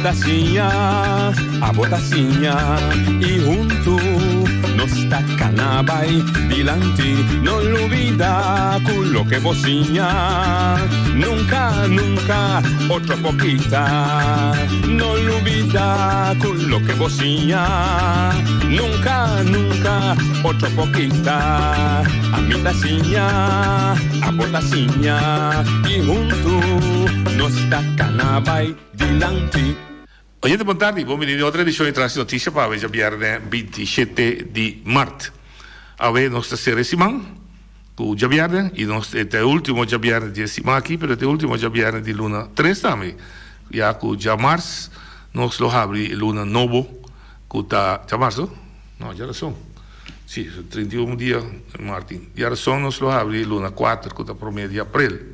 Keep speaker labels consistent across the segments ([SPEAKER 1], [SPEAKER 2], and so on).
[SPEAKER 1] ta siña, abo ta siña y hunto nos ta cana bay dilanti. No lubida cu loke bo siña nunca, nunca otro por kita. No lubida cu loke bo siña nunca, nunca otro por kita. Ami ta siña, abo ta siña y hunto nos ta cana bay dilanti.
[SPEAKER 2] Oyente bon tardi, bon bini den otro edicion di Tras di Noticia pa awe djabierne 27 di mart. Awe nos ta cera e siman cu djabierne y nos e ta e ultimo djabierne di e siman aki pero e ta e ultimo djabierne di luna tres tambe ya cu djamars nos lo habri e luna nobo cu ta djamars no? No djarason si 31 dia Martin djarason nos lo habri luna cuater cu ta prome di april.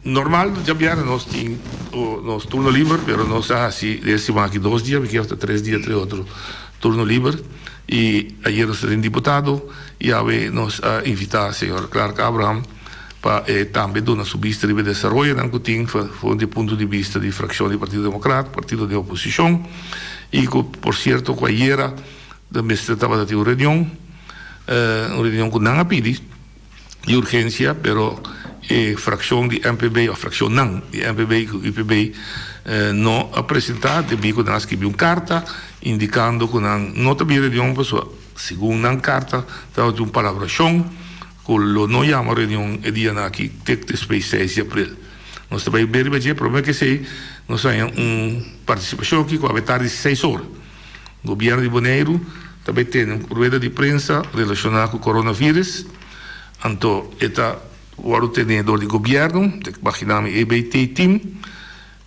[SPEAKER 2] Normal djabièrnè nos tin nos turno liber pero nos a hasi den e siman aki dos dia mi kier ta tres dia tres otro turno liber y ayer nos ta tin diputado y awe nos a invita señor Clark Abraham pa e tambe duna su bista riba e desaroyonan cu tin for di punto di bista di fraccion di Partido Democrat partido den oposicion y cu por cierto cu ayera mester tabata tin un reunion un reunion cu nan a pidi. di urgencia, pero e fraccion di MPB of fraccionnan di MPB cu UPB no a presenta debi cu nan a scribi un carta indicando cu nan no ta bin reunion pasobra segun nan carta tabatin un palabracion cu lo no yama reunion e dianan aki te despues seis di april. Nos ta bay ber riba dje, prome cu esey nos haña un participacion aki cu a bay tardi seis ora. Gobierno di Boneiru ta bay tene un rueda di prensa relaciona cu coronavirus, anto e ta wordo tene door di gobierno, ta imagina mi EBT team,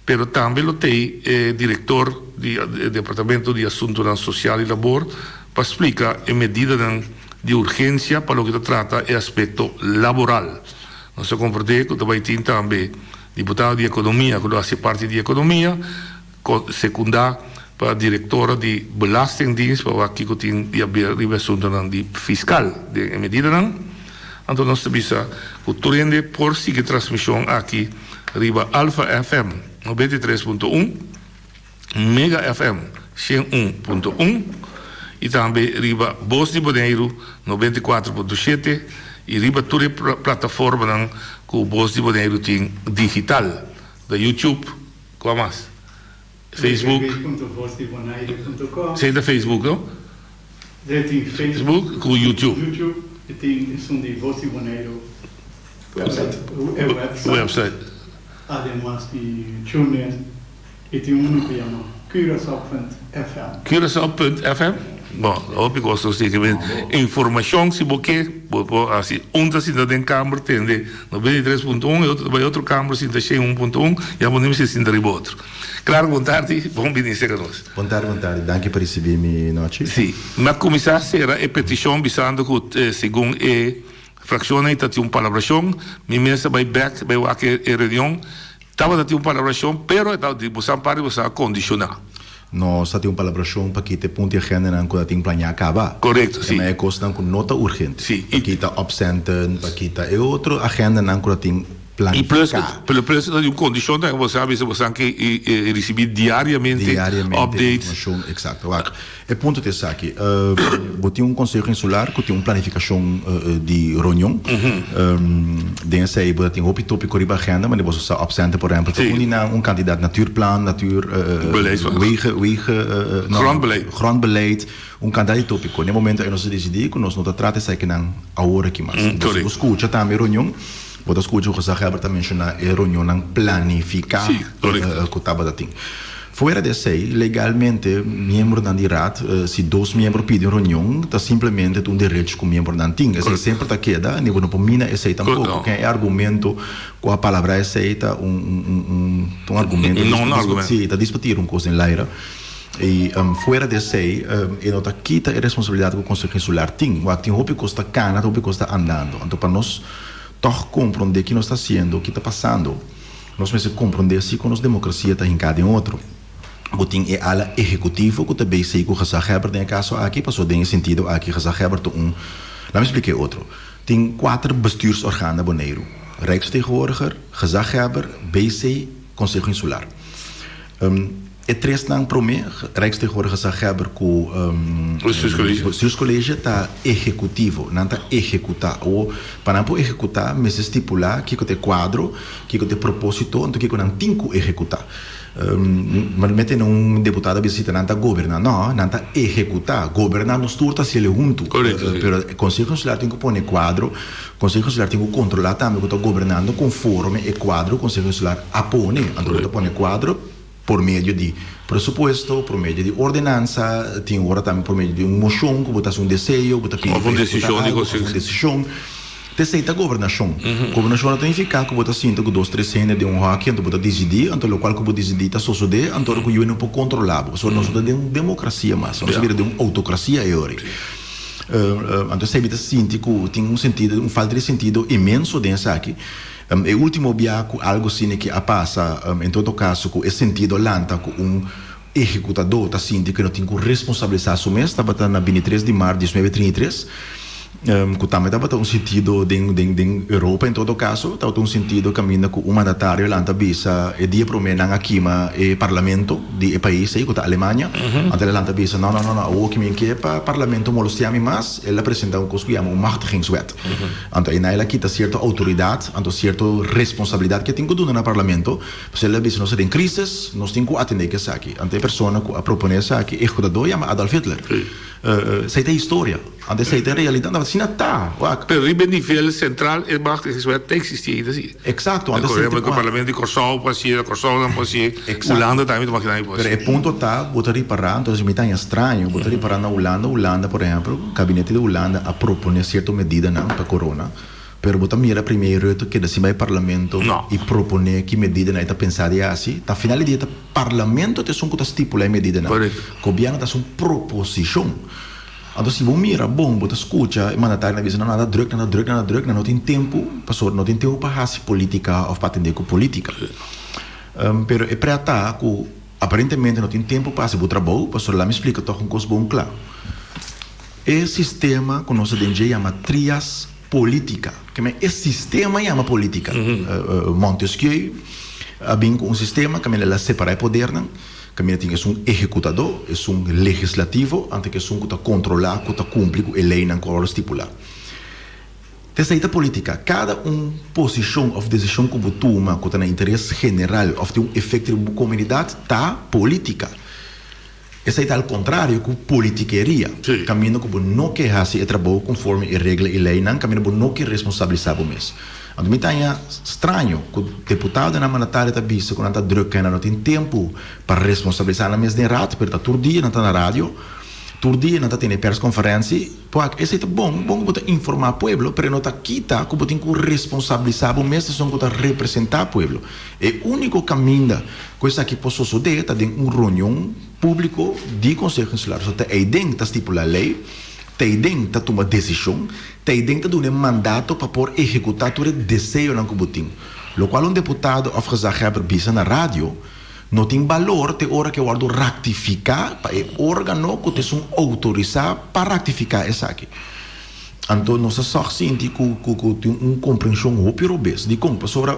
[SPEAKER 2] pero tambe lo tey e director di e departamento di asuntonan social y labor pa splica e medidanan di urgencia pa loke ta trata e aspecto laboral. Nos ta comprende cu ta bay tin tambe diputado di economia cu lo haci parti di economia, Sekundá pa direktora di Belastingdienst pa wak kiko tin di haber riba e asuntunan di fiskal den e medidanan. Anto nos ta bisa ku tur hende por sigui transmishon aki riba Alfa FM 93.1, Mega FM 101.1 i tambe riba Bos di Boneiru 94.7 i riba tur e plataformanan ku Bos di Boneiru tin digital, da YouTube. Kua mas? Facebook.
[SPEAKER 3] www.vosdibonaire.com.
[SPEAKER 2] Esei ta Facebook no?
[SPEAKER 3] Esei tin
[SPEAKER 2] Facebook ku YouTube.
[SPEAKER 3] YouTube e tin esun di Vos di Boneiru
[SPEAKER 2] Website.
[SPEAKER 3] E website.
[SPEAKER 2] Website.
[SPEAKER 3] Ademas di TuneIn e tin unu ku yama Curacao.fm.
[SPEAKER 2] Curacao.fm? Bon, hopi kos nos tin. Informashon si bo ke, bo por hasi. Un ta sinta den kamber tende 93.1 e otro ta bai otro kamber sinta 101.1, ya bo no mester sinta riba otro. Claro, bon tardi, bon bini serka nos.
[SPEAKER 4] Bon tardi, bon tardi. Danki pa risibi mi nochi.
[SPEAKER 2] Si, mi a kuminsá sera e petishon bisando ku segun e frakshonnan ei ta tin un palabrashon. Mi mes a bai bèk bai wak e reunion. Tabata tin un palabrashon, pero e tabata di bosan parti bosan a kondishoná.
[SPEAKER 4] Nos ta tin un palabrashon pa kita e punto di agendanan ku ta tin planeá kaba.
[SPEAKER 2] Korekto, si.
[SPEAKER 4] E kosnan ku no ta urgente.
[SPEAKER 2] Si.
[SPEAKER 4] Pa kita opcenten, pa kita e otro agendanan ku ta tin
[SPEAKER 2] I plus, pero plus ta tin un kondishon tambe ku bosan a bisa bosan ke risibí diariamente
[SPEAKER 4] Diariamente
[SPEAKER 2] updates.
[SPEAKER 4] informashon, eksakto. Wak, e punto ta esaki, bo tin un konseho insular ku tin un planifikashon di reunion. Den esei bo ta tin hopi tópiko riba agenda, manera boso sa opcenten por ehèmpel ta un di nan un kantidat natuurplan, natuur,
[SPEAKER 2] Beleidsplan.
[SPEAKER 4] wegen, wegen, no,
[SPEAKER 2] Grondbeleid.
[SPEAKER 4] grondbeleid, un kantidat di tópiko. Den e momento ei nos a disidí ku nos no ta trata esakinan awor aki mas.
[SPEAKER 2] Correcto.
[SPEAKER 4] Bo skucha tambe e reunion. Bo ta skucha ku gezaghebber ta menshoná e reunionnan planifiká ku tabata tin. Fuera di esei, legalmente miembronan di Raad, si dos miembro pidi un reunion, ta simplemente ta un derecho ku miembronan tin. Esei semper ta keda, ni bo no por mina esei tampoko. Ken e argumento ku a palabrá esei ta un un argumento, si, ta disputir un kos den laira. I fuera di esei, e no ta kita e responsabilidat ku Konseho Insular tin. Wak tin hopi kos ta kana, hopi kos ta andando. Anto pa nos Tòg komprondé ki nos ta hasiendo, ki ta pasando. Nos mester komprondé si ku nos demokrasia ta hinká den otro. Bo tin e ala ehekutivo ku ta bei sei ku gezaghebber den e kaso aki, pasobra den e sentido aki gezaghebber ta un, laat mi splika e otro. Tin kuater bestuursorgaan na Boneiru, Rijksvertegenwoordiger, gezaghebber, BC, Konseho Insular. E tresnan promé, Rijksteggenwoordig Gezaghebber ku Bestuurscollege ta ehekutivo, nan ta ehekutá. Awor, pa nan por ehekutá mester stipulá kiko ta e kuadro, kiko ta e propósito, anto kiko nan tin ku ehekutá. Mete na un deputado a bisa si ta nan ta goberná. No, nan ta ehekutá. Goberná nos tur ta hasiel huntu. Pero Konseho Insular tin ku pone kuadro, Konseho Insular tin ku kontrolá tambe ku ta gobernando konforme e kuadro ku Konseho Insular a pone. Anto bo ta pone kuadro. Por medio di presupuesto, por medio di ordenansa, tin ora tambe por medio di un moshon ku bo ta hasi un deseo, bo ta pidi
[SPEAKER 2] Of un
[SPEAKER 4] pa ehecuta
[SPEAKER 2] desishon di
[SPEAKER 4] algu, of
[SPEAKER 2] konseho.
[SPEAKER 4] un desishon. T'esei ta gobernashon. Gobernashon no ta nifiká ku bo ta sinta ku dos tres hende den un hòki anto bo ta disidí, anto lokual ku bo disidí ta sosodé, anto ora ku yu no por kontrolá bo. Pasobra nos no ta den un demokrasia mas, nos a bira den un outokrasia e ora ei. Anto esei mi ta sinti ku tin un sentido, un falta di sentido inmenso den esaki. E ultimo bia ku algu asina ki a pasa, en todo kaso ku e sentido lanta ku un ehekutadó ta sinti ku e no tin ku responsabilisá su mes, tabata na bintitres di mart diesnuebe trinta i tres, ku tambe tabata un sentido den den den Europa en todo kaso, tabata un sentido kaminda ku un mandatario lanta bisa e dia promé nan a kima e parlamento di e pais ei ku ta Alemania, anto el a lanta bisa no no no no awor ki mi ke pa parlamento molostiá mi mas, el a presentá un kos ku yama un machtigingswet. Anto einan el a kita sierto outoridat, anto sierto responsabilidat ke tin ku duna na parlamento, pasobra el a bisa nos ta den krisis, nos tin ku atendé ku esaki. Anto e persona ku a proponé esaki, e ehekutadó yama Adolf Hitler. Esei ta historia. Anto esei ta e realidat. Anto asina ta, wak.
[SPEAKER 2] Pero riba e nivel sentral e machtigingswet ta eksistí ainda si.
[SPEAKER 4] Eksakto. Anto esei ta
[SPEAKER 2] E parlamento di Kòrsou por hasié, Kòrsou nan por hasié, Hulanda tambe ta makina por hasié.
[SPEAKER 4] Pero e punto ta, bo ta ripará, entonces mi ta haña straño, bo ta ripará na Hulanda, Hulanda por ehempel, gabinete di Hulanda a proponé sierto medidanan pa corona, pero bo ta mira Premier Rutte keda sin bai parlamento y proponé ki medidanan e ta pensa di hasi, ta final di dia ta parlamento ta esun ku ta stipulá e medidanan, gobierno ta hasi un proposishon. Anto si bo mira bon, bo ta skucha e mandatarionan bisa nan ta druk, nan ta druk, nan ta druk, nan no tin tempu, pasobra no tin tempu pa hasi politica of pa atende ku politica. Pero e pret ta ku aparentemente no tin tempu pa hasi bo trabou, pasobra laat mi splika tòg un kos bon kla. E sistema ku nos ta den dje yama trias politica. Keme e sistema yama politica. Montesquieu a bin ku un sistema kaminda el a separa e podernan. Kaminda tin esun ehekutadó, esun legislativo, anto ku esun ku ta kontrolá ku ta kumpli ku e leinan ku a wòrdu stipulá. T'esei ta polítika. Kada un posishon òf desishon ku bo tuma ku ta na interes general òf tin un efekto riba bo komunidat ta polítika. Esei ta al kontrario ku politikeria, kaminda ku bo no ke hasi e trabou konforme e regla i leinan, kaminda bo no ke responsabilisá bo mes. Anto mi ta haña straño ku deputadonan mandatario ta bisa ku nan ta druk en nan no tin tempu pa responsabilisá nan mes den raad, pero ta tur dia nan ta na radio, tur dia nan ta tene persconferentie. Poak, esei ta bon, bon ku bo ta informá pueblo, pero e no ta kita ku bo tin ku responsabilisá bo mes esun ku ta representá pueblo. E úniko kaminda ku esaki por sosodé ta den un reunion públiko di Konseho Insular. So ta eiden ta stipulá lei. T'eiden ta tuma desishon, t'eiden ta duna e mandato pa por ehekutá tur e deseonan ku bo tin. Lokual un deputado òf gezaghebber bisa na radio no tin balor te ora ku e wòrdu raktifiká pa e órgano ku ta esun outorisá pa raktifiká esaki. Anto nos ta sòg sinti ku ku tin un komprenshon hopi robes. Dikon? Pasobra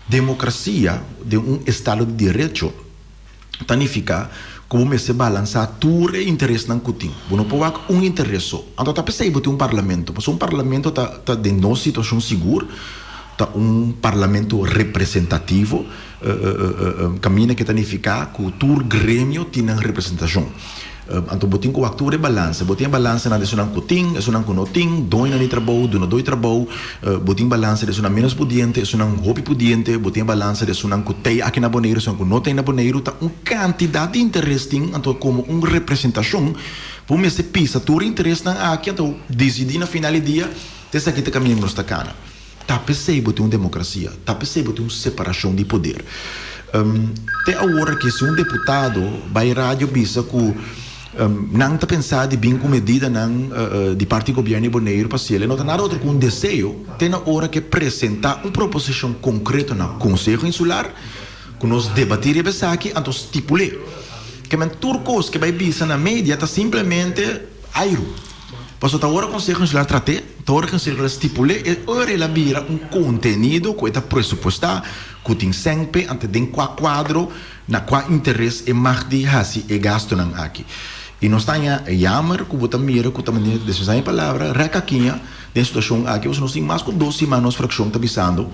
[SPEAKER 4] demokrasia den un estado di derecho. ta nifiká ku bo mester balansá tur e interesnan ku tin. Bo no por wak un interes so. Anto ta p'esei bo tin un parlamento. Pasobra un parlamento ta ta den nos situashon sigur ta un parlamento representativo kaminda ke ta nifiká ku tur gremio tin nan representashon. Anto bo tin ku wak tur e balansa. Bo tin e balansanan di esunnan ku tin, esunnan ku no tin, doñonan di trabou, dunadó di trabou. Bo tin balansa di esunnan ménos pudiente, esunnan hopi pudiente. Bo tin e balansa di esunnan ku t'ei aki na Boneiru, esunnan ku no t'ei na Boneiru. Ta un kantidat di interes tin. Anto komo un representashon bo mester pisa tur e interesnan aki anto disidí na final di dia t'esaki ta kaminda ku nos ta kana. Ta p'esei bo tin un demokrasia, ta p'esei bo tin un separashon di poder. Te awor aki si un deputado bai radio bisa ku nan ta pensa di bin ku medidanan di parti gobièrnu di Boneiru pa hasiel, e no ta nada otro ku un deseo te na ora ke presentá un proposishon konkreto na Konseho Insular ku nos debatí riba esaki anto stipul'é. Ke men tur kos ke bai bisa na media ta simplemente airu. Pasobra ta ora Konseho Insular trat'é. Ta ora ku un sirkular stipul'é, e ora el a bira un kontenido ku e ta presupuestá, ku tin sèn p'e, ante den kua kuadro, na kua interes e mag di hasi e gastunan aki. I nos ta haña yamer ku bo ta mira ku ta manera, despensa mi palabra, rèk akiña den e situashon aki, pasobra nos tin mas ku dos siman nos frakshon ta bisando,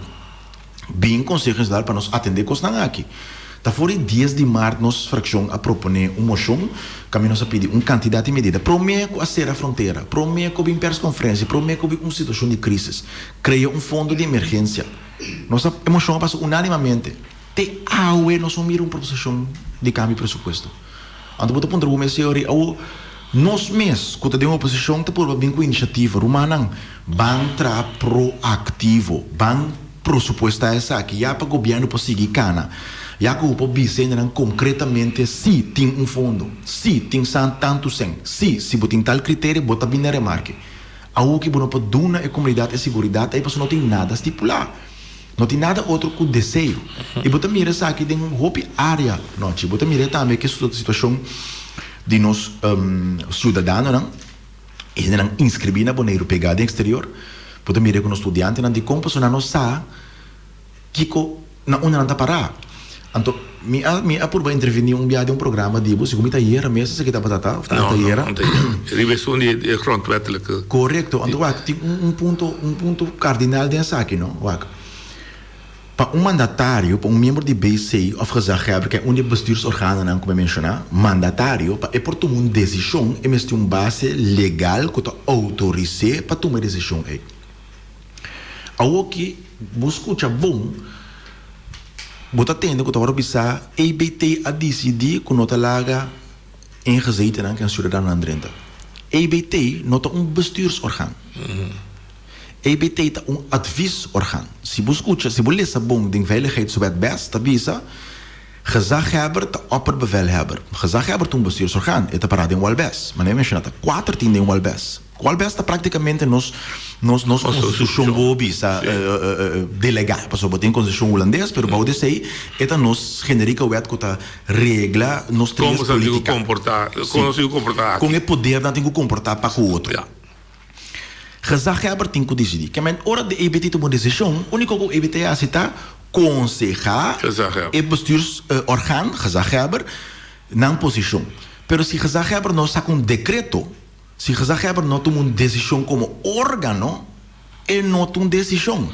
[SPEAKER 4] Bin Konseho Insular pa nos atendé kosnan aki. Ta for di dies di mart nos frakshon a proponé un moshon kaminda nos a pidi un kantidat di medida. Promé ku a sera frontera, promé ku bin perskonferensia, promé ku bin un situashon di krísis, krea un fondo di emergensia. Nos a e moshon a pasa unánimamente. Te awe nos no mira un proposishon di kambio presupuesto. Anto bo ta puntra bo mes, señor, awo nos mes ku ta den oposishon ta purba bin ku inisiativa? Rumannan, ban traha proaktivo, ban prosupuestá esaki ya pa gobièrnu por sigui kana, ya ku bo por bisa hendenan konkretamente si tin un fondo, si tin san tantu sèn, si si bo tin tal kriterio bo ta bin na remarke. Awoki bo no por duna e komunidat e siguridat ei pasobra no tin nada stipulá. No tin nada otro ku deseo. I bo ta mira esaki den hopi área nochi. Bo ta mira tambe ke situashon di nos siudadanonan, e hendenan inskribí na Boneiru pegá den eksterior. Bo ta mira ku nos studiantenan dikon pasobra nan no sa kiko na unda nan ta pará. Anto mi a mi a purba intervení un bia den un programa di bo, segun mi ta ayera mes esaki tabata ta of ta
[SPEAKER 2] No, no,
[SPEAKER 4] ayera.
[SPEAKER 2] anteayera. Riba esun di e grondwettelijke.
[SPEAKER 4] Korekto, anto wak tin un un punto un punto kardinal den esaki no, wak. Pa un mandatario, pa un miembro di BC of gezaghebber ke un di e bestuursorganonan ku mi a menshoná, mandatario, pa e por tuma un desishon e mester tin un base legal ku ta outoris'é pa tuma e desishon ei. Awoki bo skucha bon, bo ta tende ku ta wòrdu bisa EBT a disidí ku no ta laga ingezetennan ken siudadanonan drenta. EBT no ta un bestuursorgaan. EBT ta un adviesorgaan. Si bo skucha, si bo lesa bon den Veiligheidswet bes ta bisa Gezaghebber ta opperbevelhebber. Gezaghebber ta un bestuursorgaan, e ta pará den Walbes. Manera mi menshoná ta kuater tin den Walbes. Walbes ta práktikamente nos nos nos konstitushon bo bisa delegá, pasobra bo tin konstitushon hulandes, pero bou di esei e ta nos generieke wet ku ta regla nos
[SPEAKER 2] Kon
[SPEAKER 4] tres
[SPEAKER 2] boso tin ku
[SPEAKER 4] polítika.
[SPEAKER 2] komportá, kon nos tin ku komportá aki.
[SPEAKER 4] Kon e podernan tin ku komportá pa ku otro. Gezaghebber tin ku disidí. Ke men ora di EBT tuma un desishon, úniko ku EBT hasi ta konsehá e bestuursorgaan, gezaghebber, nan posishon. Pero si gezaghebber no saka un dekreto, si gezaghebber no tuma un desishon komo órgano, e no ta un desishon.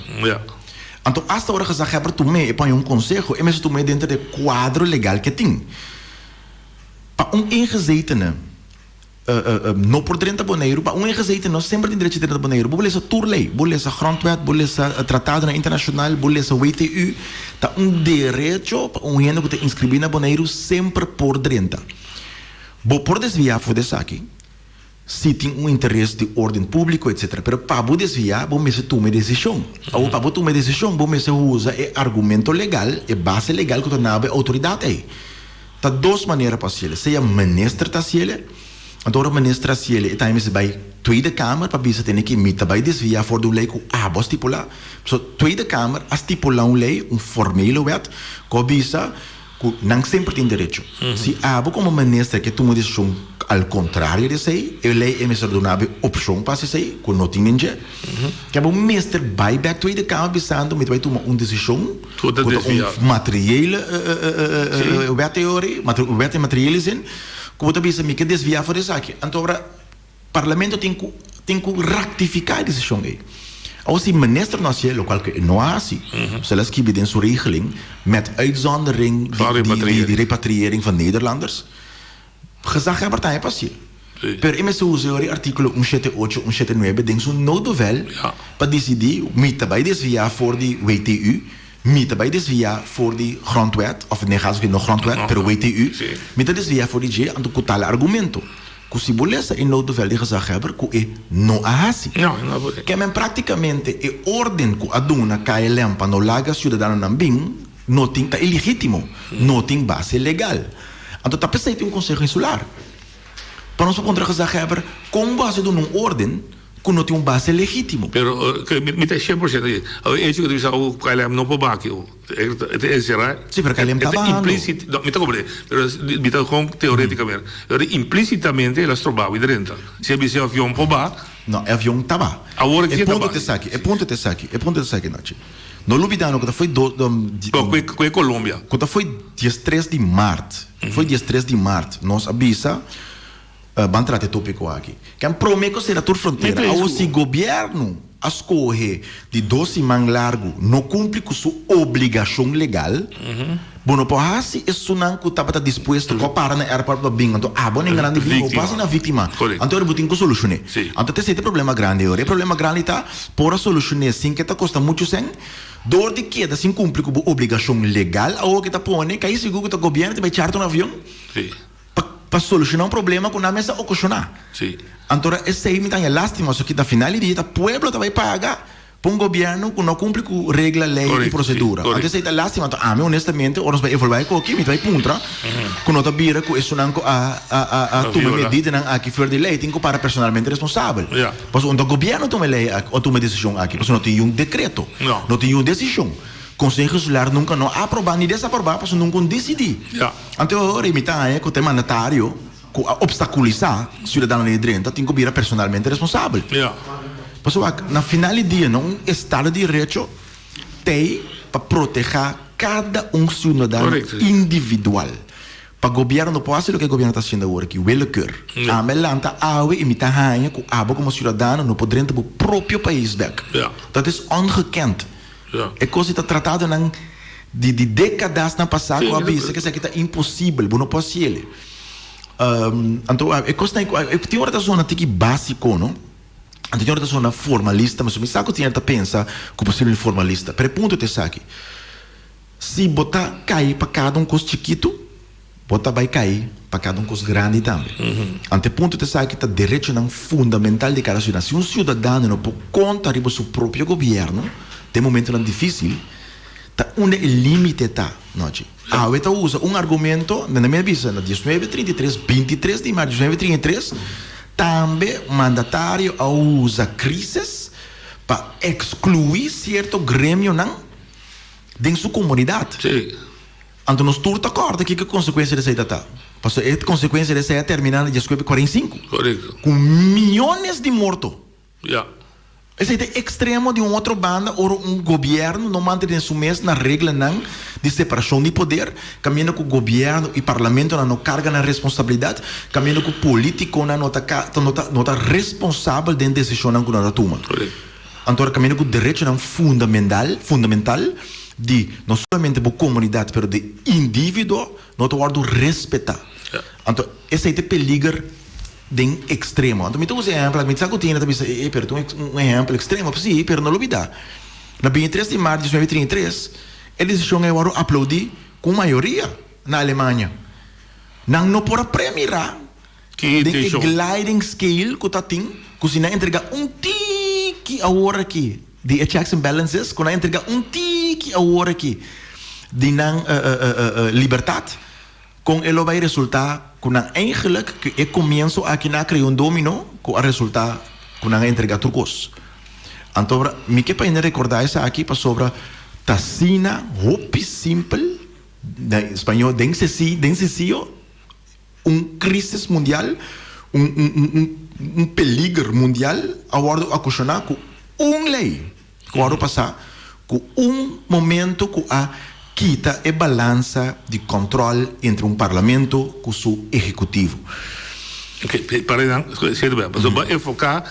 [SPEAKER 4] Anto asta ora gezaghebber tum'é, e paña un konseho, e mester tum'é denter di e kuadro legal ke tin. Pa un ingezetene. No por drenta Boneiru, pa un ingezeten no semper tin derecho di drenta Boneiru. Bo por lesa tur lei, bo lesa Grondwet, bo lesa tratadonan internashonal, bo lesa WTU. Ta un derecho pa un hende ku ta inskribí na Boneiru semper por drenta. Bo por desviá for di esaki si tin un interes di orden públiko etcetera, pero pa bo desviá bo mester tuma e desishon. Awor pa bo tuma e desishon bo mester usa e argumento legal, e base legal ku ta na bo e outoridat ei. Ta dos manera pa hasiel, sea minister ta hasiel, anto ora minister hasiel e tambe mester bai Tweede Kamer pa bisa tene ki mi ta bai desvia for di un lei ku abo a stipulá. So Tweede Kamer a stipulá un lei, un formele wet, ku a bisa ku nan semper tin derecho. Si abo komo minister ke tuma desishon al kontrario di esei, e lei e mester duna bo e opshon pa hasi esei, ku no tin den dje. Ke abo mester bai bek Tweede Kamer bisando mi ta bai tuma un desishon.
[SPEAKER 2] Ku ta
[SPEAKER 4] Ku ta un
[SPEAKER 2] desviá.
[SPEAKER 4] materiële
[SPEAKER 2] Sí.
[SPEAKER 4] wetteorie, wet in materiële zin, ku bo ta bisa mi ke desviá for di esaki. Anto ora parlamento tin ku tin ku raktifiká e desishon ei. Awor si minister no hasié, lokual ku e no a hasi, pasobra el a skibi den su regeling met uitzondering di
[SPEAKER 2] Van
[SPEAKER 4] di di
[SPEAKER 2] repatriëring.
[SPEAKER 4] repatriëring van Nederlanders, Gezaghebber ta e pasie. Pero e mester usa e artíkulo un shete ocho, un shete nuebe den su noodbevel pa disidí, mi ta bai desviá for di WTU, mi ta bai desviá for di Grondwet, òf den e kaso aki no Grondwet, pero WTU, mi ta desviá for di dje, anto ku tal argumento ku si bo lesa e noodbevel di Gezaghebber ku e no a hasi. Ke men práktikamente e órden ku a duna KLM pa no laga siudadanonan bin no tin, ta ilegítimo, no tin base legal. Anto ta p'esei tin un Konseho Insular. Pa nos por kontra gezaghebber, kon bo hasi duna un orden ku no tin un base legítimo.
[SPEAKER 2] Pero mi ta 100% aki. E hecho ku ta bisa ku KLM no por baki e ta enserá.
[SPEAKER 4] Si, pero KLM ta bahando.
[SPEAKER 2] No, mi ta komprende. Pero mi ta kon teorétikamente. Pero implísitamente el a stroba wi drenta. Si a bisa e avion por ba.
[SPEAKER 4] No, e avion ta ba.
[SPEAKER 2] Awor ki
[SPEAKER 4] e
[SPEAKER 2] ta
[SPEAKER 4] punto
[SPEAKER 2] ba.
[SPEAKER 4] Ta esaki, e punto ta esaki, e punto ta esaki, Nachi. No lubida no ku ta foi do,
[SPEAKER 2] No, ku e Colombia.
[SPEAKER 4] Ku ta foi diestres di mart. Foi diestres di mart nos a bisa. Ban trata e tópiko aki. Ken promé ku sera tur frontera? Awor si gobièrnu a skohe di dos siman largu no kumpli ku su obligashon legal, bo no por hasi esunnan ku tabata dispuesto ku a para na airport pa bin. Anto abo na e grandi bin, bo por hasi nan víktima. Anto ora bo tin ku solushon'é. Anto ta esei ta e problema grandi ora. E problema grandi ta por a solushon'é sin ke ta kosta muchu sèn. Dor di keda sin kumpli ku bo obligashon legal awor ke ta pone, kai sigur ku ta gobièrnu ta bai charter un avion. Pa pa soluciona un problema cu nan mes a ocasiona.
[SPEAKER 2] Sí.
[SPEAKER 4] Antora esey mi ta haña lastima so kita final di dia ta pueblo ta bay paga pa un gobierno cu no cumpli cu regla, ley y
[SPEAKER 2] Correcto, sí,
[SPEAKER 4] procedura. Anto
[SPEAKER 2] correcto.
[SPEAKER 4] esey ta lastima. Anto ami honestamente ora nos bay evalua e koki mi ta bay puntra cu no ta bira cu esunnan cu a a a a
[SPEAKER 2] A
[SPEAKER 4] tuma
[SPEAKER 2] viola.
[SPEAKER 4] medidanan aki fuera di ley tin cu para personalmente responsabel.
[SPEAKER 2] Ja.
[SPEAKER 4] Pasobra un ta gobierno tuma e ley aki o tuma e decision aki pasobra no tin yun decreto.
[SPEAKER 2] No.
[SPEAKER 4] No tin yun decision. Conseho Insular nunca no a aproba ni desaproba pasobra nunca un dicidi.
[SPEAKER 2] Ja.
[SPEAKER 4] Anto ora mi ta haña ku ta e mandatario ku a opstakulisá siudadanonan di drenta tin ku bira personalmente responsabel. Pasobra wak, na final di dia no un estado di derecho t'ei pa protehá kada un siudadano individual. Pa gobièrnu no por hasi loke e gobièrnu ta hasiendo awor aki, willekeur. Ami a lanta awe i mi ta haña ku abo komo siudadano no por drenta bo propio pais bèk. Dat is ongekend. E kos di ta tratadonan di di dékadasnan pasá ku a bisa ku esaki ta imposibel, bo no por hasi el. Anto e kosnan ei ku tin ora ta sona tiki básiko, no? Anto tin ora ta sona formalista, mi sa ku tin hende ta pensa ku posibel formalista, pero e punto ta esaki, si bo ta kai pa kada un kos chikitu, Bo ta bai kai pa kada un kos grandi tambe. Ante punto ta esaki ta derechonan fundamental di kada siudadano. Si un siudadano no por konta riba su propio gobièrnu den momentonan difísil, ta unda e límite ta, Nochi? Awe ta usa un argumento, nan mi a bisa na diesnuebe trinta i tres, bintitres di mart diesnuebe trinta i tres, tambe mandatario a usa krísis pa ekskluí sierto gremionan den su komunidat. Anto nos tur ta kòrda kiko e konsekuensia di esei ta ta. Pasobra e konsekuensia di esei a terminá na dieskuepe kuarenta i sinku.
[SPEAKER 2] Korekto.
[SPEAKER 4] Ku miónes di morto.
[SPEAKER 2] Ya.
[SPEAKER 4] Esei ta e ekstremo di un otro banda ora un gobièrnu no mantené su mes na reglanan di separashon di poder, kaminda ku gobièrnu i parlamentonan no karga nan responsabilidat, kaminda ku polítikonan no ta no ta no ta responsabel den desishonnan ku nan ta tuma.
[SPEAKER 2] Korekto.
[SPEAKER 4] Anto ora kaminda ku derechonan fundamental fundamental di no solamente bo komunidat pero di individuo no ta wòrdu respetá. Anto esei ta e peliger den ekstremo. Anto mi ta usa e ehèmpel aki, mi sa ku tin hende ta bisa e pero ta un ehèmpel ekstremo. Sí, pero no lubidá, na bintitres di mart diesnuebe 33 e desishon ei wòrdu aploudí ku un mayoria na Alemania. Nan no por a premirá
[SPEAKER 2] Ki
[SPEAKER 4] Den e
[SPEAKER 2] intenshon?
[SPEAKER 4] gliding scale ku ta tin, ku si nan entrega un tiki awor aki di e checks and balances, ku nan entrega un tiki awor aki di nan libertat, kon e lo bai resulta ku nan eigenlijk ku e komienso aki nan a krea un domino ku a resulta ku nan a entrega tur kos. Anto mi ke pa hende rekorda esaki pasobra ta asina hopi simpel, na spañó den sesiyo, Un crisis mundial, un un un peliger mundial a wordo ocasiona cu un ley cu wordo pasa cu un momento cu a kita e balansa di control entre un parlamento cu su ehecutivo.
[SPEAKER 2] Ok, para nan, cierto bem, pasobra bo a enfoca,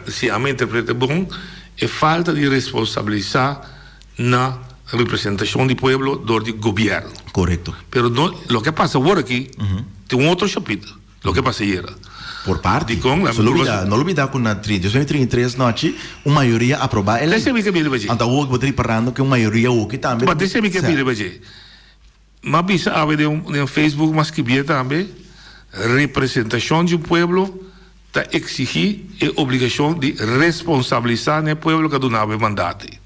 [SPEAKER 2] si ami a interpreta bon, e falta di responsabilisa na representacion di pueblo door di gobierno.
[SPEAKER 4] Correcto.
[SPEAKER 2] Pero no, loke a pasa awor aki tin un otro chapito, loke a pasa ayera.
[SPEAKER 4] Por parti.
[SPEAKER 2] Dicon?
[SPEAKER 4] No lubida, no lubida cu na 2033 nochi un mayoria aproba e ley.
[SPEAKER 2] Esey mi ke bira riba dje.
[SPEAKER 4] Anto awor bo ta riparando cu un mayoria hoki tambe.
[SPEAKER 2] But esey mi ke bira riba dje. M'a bisa awe den un den Facebook m'a skibié tambe, representacion di un pueblo ta exigi e obligacion di responsabilisa n'e pueblo cu a duna bo e mandate.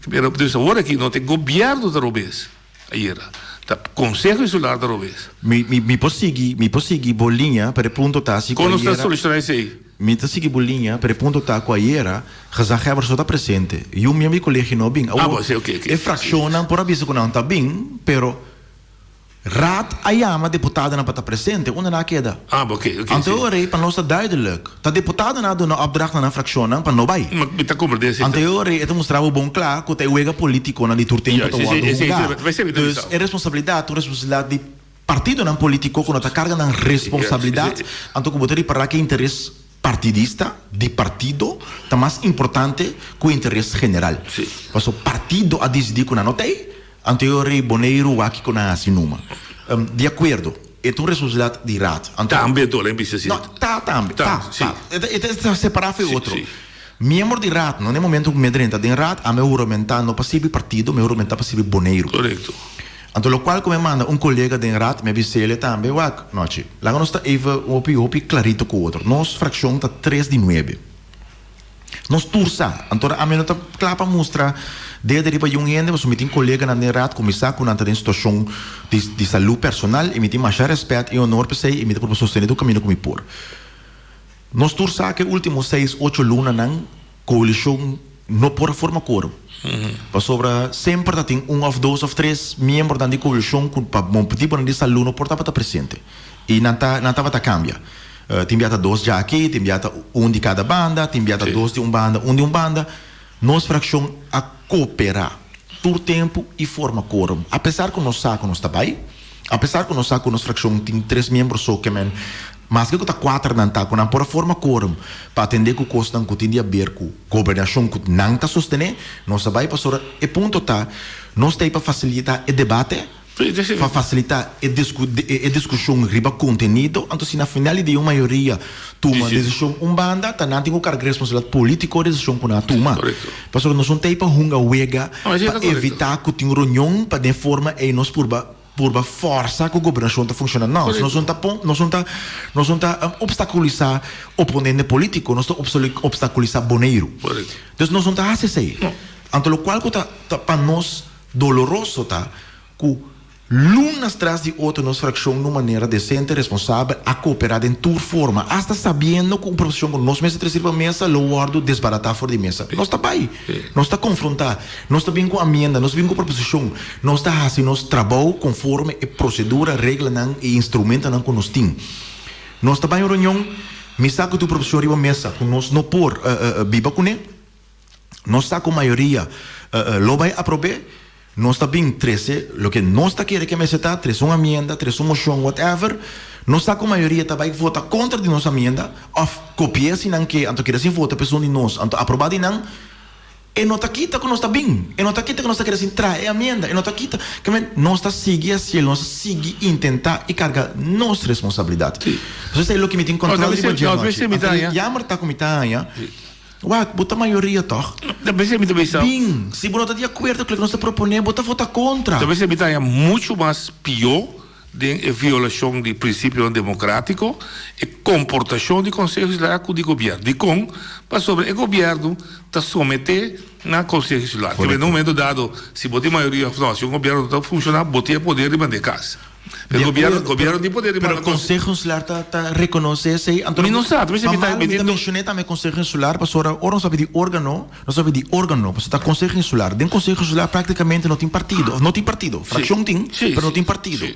[SPEAKER 2] Pero dus awor aki no ta e gobierno ta robes ayera. Ta Konseho Insular ta robes.
[SPEAKER 4] Mi mi mi por sigui mi por sigui bo liña pero e punto ta si ku
[SPEAKER 2] Kon nos ta
[SPEAKER 4] ayera
[SPEAKER 2] solushoná esei?
[SPEAKER 4] Mi ta sigui bo liña pero e punto ta ku ayera gezaghebber so ta presente y un miembro di kolegio no a bin.
[SPEAKER 2] Ah
[SPEAKER 4] Awor
[SPEAKER 2] bo si oke oke
[SPEAKER 4] e
[SPEAKER 2] si.
[SPEAKER 4] frakshonnan por a bisa ku nan ta bin pero Raad a yama deputadonan pa ta presente, unda nan a keda?
[SPEAKER 2] Ah, bo, oké, oké,
[SPEAKER 4] Anto
[SPEAKER 2] sí.
[SPEAKER 4] e ora ei pa nos ta duidelijk, ta deputadonan a duna opdracht na nan frakshonnan pa no bai.
[SPEAKER 2] Ma mi ta komprendé esei.
[SPEAKER 4] Anto e ora ei e ta mustra bo bon kla ku ta e wega politikonan di tur tempu
[SPEAKER 2] Ja,
[SPEAKER 4] ta
[SPEAKER 2] sí, sí,
[SPEAKER 4] wòrdu
[SPEAKER 2] esei,
[SPEAKER 4] hungá.
[SPEAKER 2] esei, esei mi ta
[SPEAKER 4] Dus
[SPEAKER 2] bisa.
[SPEAKER 4] e responsabilidat ta un responsabilidat di partidonan politiko ku no ta karga nan
[SPEAKER 2] Ja,
[SPEAKER 4] responsabilidat,
[SPEAKER 2] esei.
[SPEAKER 4] anto ku bo ta ripará ku e interes partidista di partido ta mas importante ku e interes general.
[SPEAKER 2] Sí.
[SPEAKER 4] Pasobra partido a disidí ku nan no ta ei, Anto e rei Boneiru wak kiko nan hasi numa. Di akuerdo, e ta un responsabilidat di Raad. Anto.
[SPEAKER 2] Tambe dor en bisa si.
[SPEAKER 4] No, ta tambe, ta,
[SPEAKER 2] Ta, si.
[SPEAKER 4] ta. E ta, e ta, e ta separá for e otro.
[SPEAKER 2] Si, si.
[SPEAKER 4] Miembro di Raad, no na e momento ku mi a drenta den Raad, ami a huramentá no pa sirbi partido, mi a huramentá pa sirbi Boneiru.
[SPEAKER 2] Korekto.
[SPEAKER 4] Anto lokual ku mi a manda un kolega den Raad, mi a bis'el tambe, wak, nochi, laga nos ta even hopi, hopi klarito ku otro. Nos frakshon ta tres di nuebe. Nos tur sa. Anto ami no ta kla pa mustra dede riba yun hende pasobra mi tin koleganan den raad ku mi sa ku nan ta den situashon di di salú personal i mi tin masha rèspèt i honor p'esei i mi ta purba sostené tur kaminda ku mi por. Nos tur sa ku e último seis ocho lunanan koalishon no por a forma korum pasobra semper ta tin un òf dos òf tres miembronan di koalishon ku pa motibunan di salú no por tabata presente. I nan ta nan tabata kambia. Tin bia ta dos djaki, tin bia ta un di kada banda, tin bia ta dos di un banda, un di un banda. Nos frakshon a koperá tur tempu i forma korum. Apesar ku nos sa ku nos ta bai, apesar ku nos sa ku nos frakshon tin tres miembro so ke men, maske ku ta kuater nan ta, ku nan por a forma korum pa atendé ku kosnan ku tin di aber ku gobernashon ku nan ta sostené, nos a bai pasobra e punto ta nos ta ei pa fasilitá e debate. Pa fasilitá e e diskushon riba kontenido, anto si na final di dia un mayoria tuma desishon un banda, ta nan tin ku karga responsabilidat polítiko di desishon ku nan a tuma. Pasobra nos no ta ei pa hunga wega pa evitá ku tin reunion pa den forma ei nos purba purba fòrsa ku gobernashon ta funshoná. No, nos no ta nos no ta nos no ta opstakulisá oponente polítiko, nos ta opstakulisá Boneiru. Dus nos no ta hasi esei. Anto lokual ku ta pa nos Doloroso ta ku lunas tras di otro nos frakshon na un manera desente, responsabel a koperá den tur forma, asta sabiendo ku un proposishon ku nos mester trese riba mesa lo wòrdu desbaratá for di mesa. Nos ta bai, nos ta konfrontá, nos ta bin ku amienda, nos ta bin ku proposishon, nos ta hasi nos trabou konforme e prosedura, reglanan i instrumentonan ku nos tin. Nos ta bai un reunion, mi sa ku tin un proposishon riba mesa ku nos no por biba kuné. Nos sa ku mayoria lo bai aprob'é, nos ta bin trese loke nos ta kere ke mester ta, trese un amienda, trese un moshon, whatever. Nos sa ku mayoria ta bai vota kontra di nos amienda òf kopi'é si nan ke, anto keda sin vota p'esun di nos, anto aprobá di nan. E no ta kita ku nos ta bin, e no ta kita ku nos ta keda sin traha e amienda, e no ta kita. Ke men nos ta sigui hasiel, nos ta sigui intentá i karga nos responsabilidat. Pasobra esei loke mi tin kòntròl riba dje anochi. Anto jammer ta ku mi ta haña. Wak, bo ta mayoria tòg?
[SPEAKER 2] Ta p'esei mi ta bisa.
[SPEAKER 4] Bin, si bo no ta di akuerdo ku loke nos ta proponé, bo ta vota kontra.
[SPEAKER 2] Ta p'esei mi ta haña muchu mas pió den e violashon di prinsipionan demokrátiko, e komportashon di Konseho Insular ku di gobièrnu. Dikon? Pasobra e gobièrnu ta someté na Konseho Insular. Te na un momento dado, si bo tin mayoria òf no, si un gobièrnu no ta funshoná, bo tin e poder di mand'é kas. Pero gobierno, gobierno tin poder di
[SPEAKER 4] Pero Conseho Insular ta ta reconoce esey? Anto
[SPEAKER 2] Mi no sa, mi
[SPEAKER 4] ta mi ta mencione tambe Conseho Insular pasobra ora nos papia di organo, nos papia di organo, pasobra ta Conseho Insular. Den Conseho Insular practicamente no tin partido, of no tin partido, fraccion tin, pero no tin partido.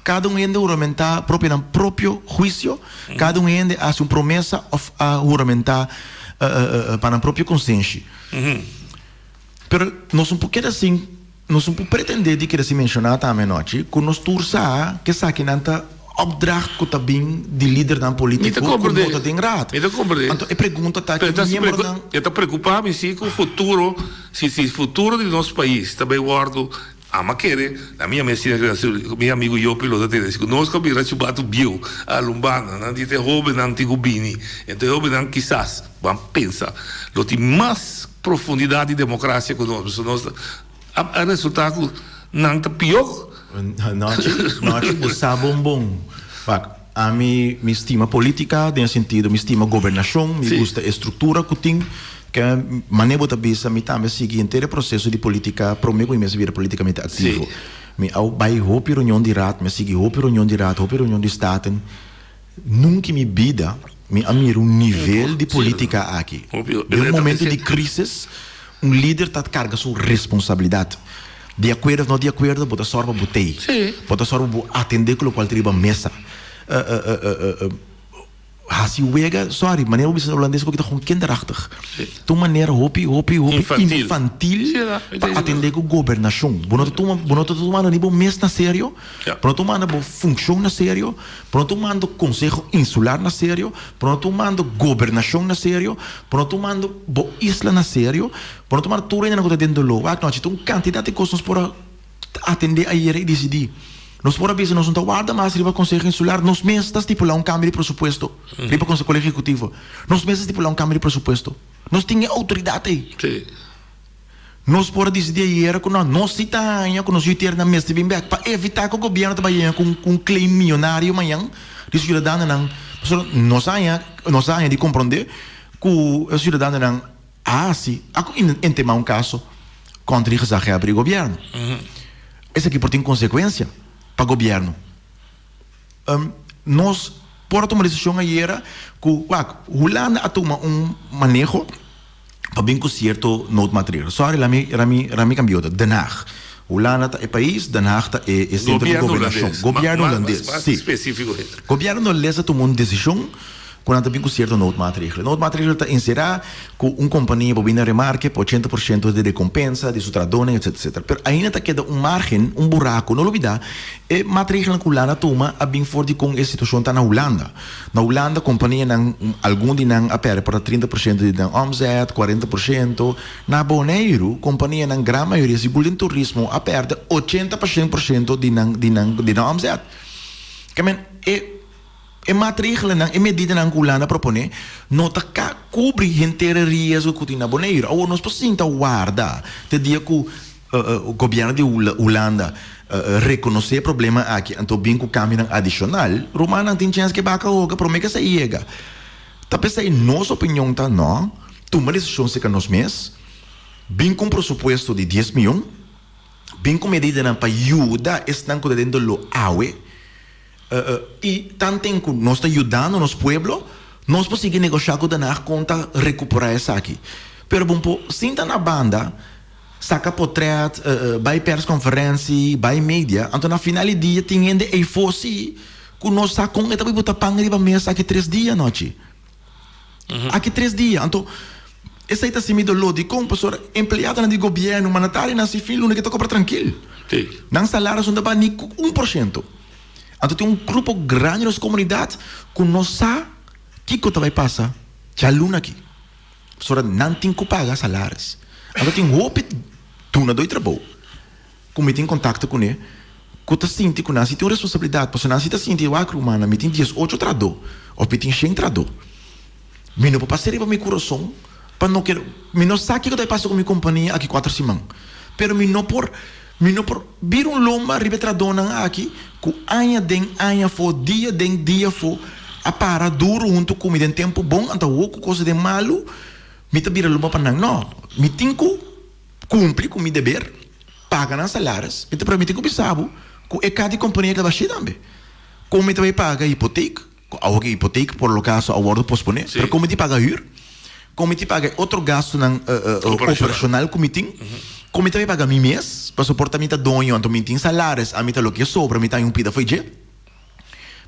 [SPEAKER 4] Cada un hende huramenta propio nan propio huicio, cada un hende a haci un promesa of a huramenta pa nan propio consenshi. Pero nos no por keda sin. Nos no por pretendé di kere si menshoná tambe anochi ku nos tur sa ku esakinan ta opdracht ku ta bin di lidernan polítiko ku no ta den raad.
[SPEAKER 2] Mi ta komprendé.
[SPEAKER 4] Anto e pregunta ta ki miembronan.
[SPEAKER 2] E ta preokupá mi si ku futuro, si si futuro di nos pais ta bai wòrdu ama kere, na mi mes mi amigu Jopi lo ta tene si ku nos ku a bira chubatu bieu a lumbana nan di te hóbennan tin ku bini enton e hóbennan kisas ban pensa lo tin mas Profundidat di demokrasia ku nos, pasobra nos a resultá ku nan ta pió.
[SPEAKER 4] Nochi, nochi bo sa bon bon. Wak, ami mi stima polítika den e sentido mi stima gobernashon, mi gusta e struktura ku tin. Ke manera bo ta bisa mi tambe sigui henter e proseso di polítika promé ku mi mes a bira polítikamente aktivo. Mi a bai hopi reunion di Raad, mi a sigui hopi reunion di Raad, hopi reunion di Staten. Nunca mi bida mi a mira un nivel di politica aki. Den un momento di crisis, un lider ta carga su responsabilidad. Di acuerdo of no di acuerdo, bo ta sòru pa bo tei. Bo ta sòru pa bo atende cu locual ta riba mesa. Hasi wega, sorry, manera bo bisa na Holandes porque ta gewoon kinderachtig. Ta un manera hopi, hopi, hopi infantil pa atende cu gobernacion. Bo no ta tuma, bo no ta tumando ni bo mes na serio, bo no ta tumando bo funcion na serio, bo no ta tumando Conseho Insular na serio, bo no ta tumando gobernacion na serio, bo no ta tumando bo isla na serio, bo no ta tumando tur hendenan cu ta den dolor. Wak no, ta un cantidad di cos nos por a atendé ayera i disidí. Nos por a bisa nos no ta warda mas riba Konseho Insular, nos mes ta stipulá un kambio di presupuesto riba Kolegio Ehekutivo. Nos mes ta stipulá un kambio di presupuesto. Nos tin e outoridat ei. Nos por a disidí ayera ku no, nos si ta haña ku nos yuternan mester bin bèk pa evitá ku gobièrnu ta bai haña ku un claim miyonario mañan di siudadanonan. Pasobra nos a haña, nos a haña di komprondé ku e siudadanonan A hasi, a ku entemá un kaso kontra di gezaghebber di gobièrnu. Esaki por tin konsekuensia pa gobièrnu. Nos por a tuma desishon ayera ku, wak, Hulanda a tuma un maneho pa bin ku sierto noodmaatregel. Sorry, laat mi, laat mi, laat mi kambia otro. Den Haag. Hulanda ta e pais, Den Haag ta e e sentro di gobernashon. Gobièrnu hulandes, si. Gobièrnu hulandes a tuma un desishon. Ku nan ta bin ku sierto noodmaatregelen. Noodmaatregelen ta enserá ku un kompania por bin na remarke pa 80% di rekompensa di su trahadónan etsetera etsetera. Pero ainda ta keda un margen, un buraku. No lubidá, e maatregelnan ku Hulanda a tuma a bin for di kon e situashon ta na Hulanda. Na Hulanda kompanianan, algun di nan a pèrdè por ta 30% di nan omzet, 40%. Na Boneiru kompanianan, gran mayoria, sigur den turismo, a pèrdè 80 pa 100% di nan di nan di nan omzet. Ke men e. E maatregelennan, e medidanan ku Hulanda a proponé, no ta ka kubri henter e riesgo ku tin na Boneiru. Awor nos por sinta warda te dia ku gobièrnu di Hulanda rekonosé e problema aki anto bin ku kambionan adishonal. Rumannan tin chèns ku e baka hoga promé ku esei yega. Ta p'esei nos opinion ta no tuma desishon serka nos mes, bin ku un presupuesto di dies mion, bin ku medidanan pa yuda esnan ku ta den doló awe. I tanten ku nos ta yudando nos pueblo, nos por sigui negoshá ku Den Haag kon ta rekuperá esaki. Pero bo por sinta na banda, saka potrèt, bai pèrskonferensi, bai media, anto na final di dia tin hende eifó sí ku no sa kon e ta bai bota pan riba mesa aki tres dia anochi. Aki tres dia. Anto esei ta hasi mi doló. Dikon? Pasobra empleadonan di gobièrnu, mandatarionan si fin luna ke ta kobra trankil. Nan salario no ta baha ni ku 1%. Anto tin un grupo grandi nos komunidat ku no sa kiko ta bai pasa djaluna aki. Pasobra nan tin ku paga salaris. Anto tin hopi dunadó di trabou ku mi tin kontakto kuné ku ta sinti ku nan si tin un responsabilidat pasobra nan si ta sinti wak rumannan mi tin 18 trahadó òf mi tin shen trahadó. Mi no por pasa riba mi kurason pa no kere, mi no sa kiko ta bai pasa ku mi kompania aki kuater siman, pero mi no por, mi no por bira un lomba riba e trahadónan aki ku aña den aña afó, dia den dia afó a para duru huntu ku mi den tempu bon, anto awor ku kos ta den malu mi ta bira lomba pa nan. No, mi tin ku kumpli ku mi deber, paga nan salaris, mi ta pero mi tin ku bisa bo ku e ka di kompania ta bashí tambe. Kon mi ta bai paga hipotek? Ku awor ku hipotek por lo kaso a wòrdu posponé, pero kon mi tin paga hür? Kon mi tin paga e otro gastunan operashonal ku mi tin? Kon mi ta bai paga mi mes? Pasobra por ta mi ta doño, anto mi tin salaris, ami ta loke sobra, mi ta haña un pida fo'i dje.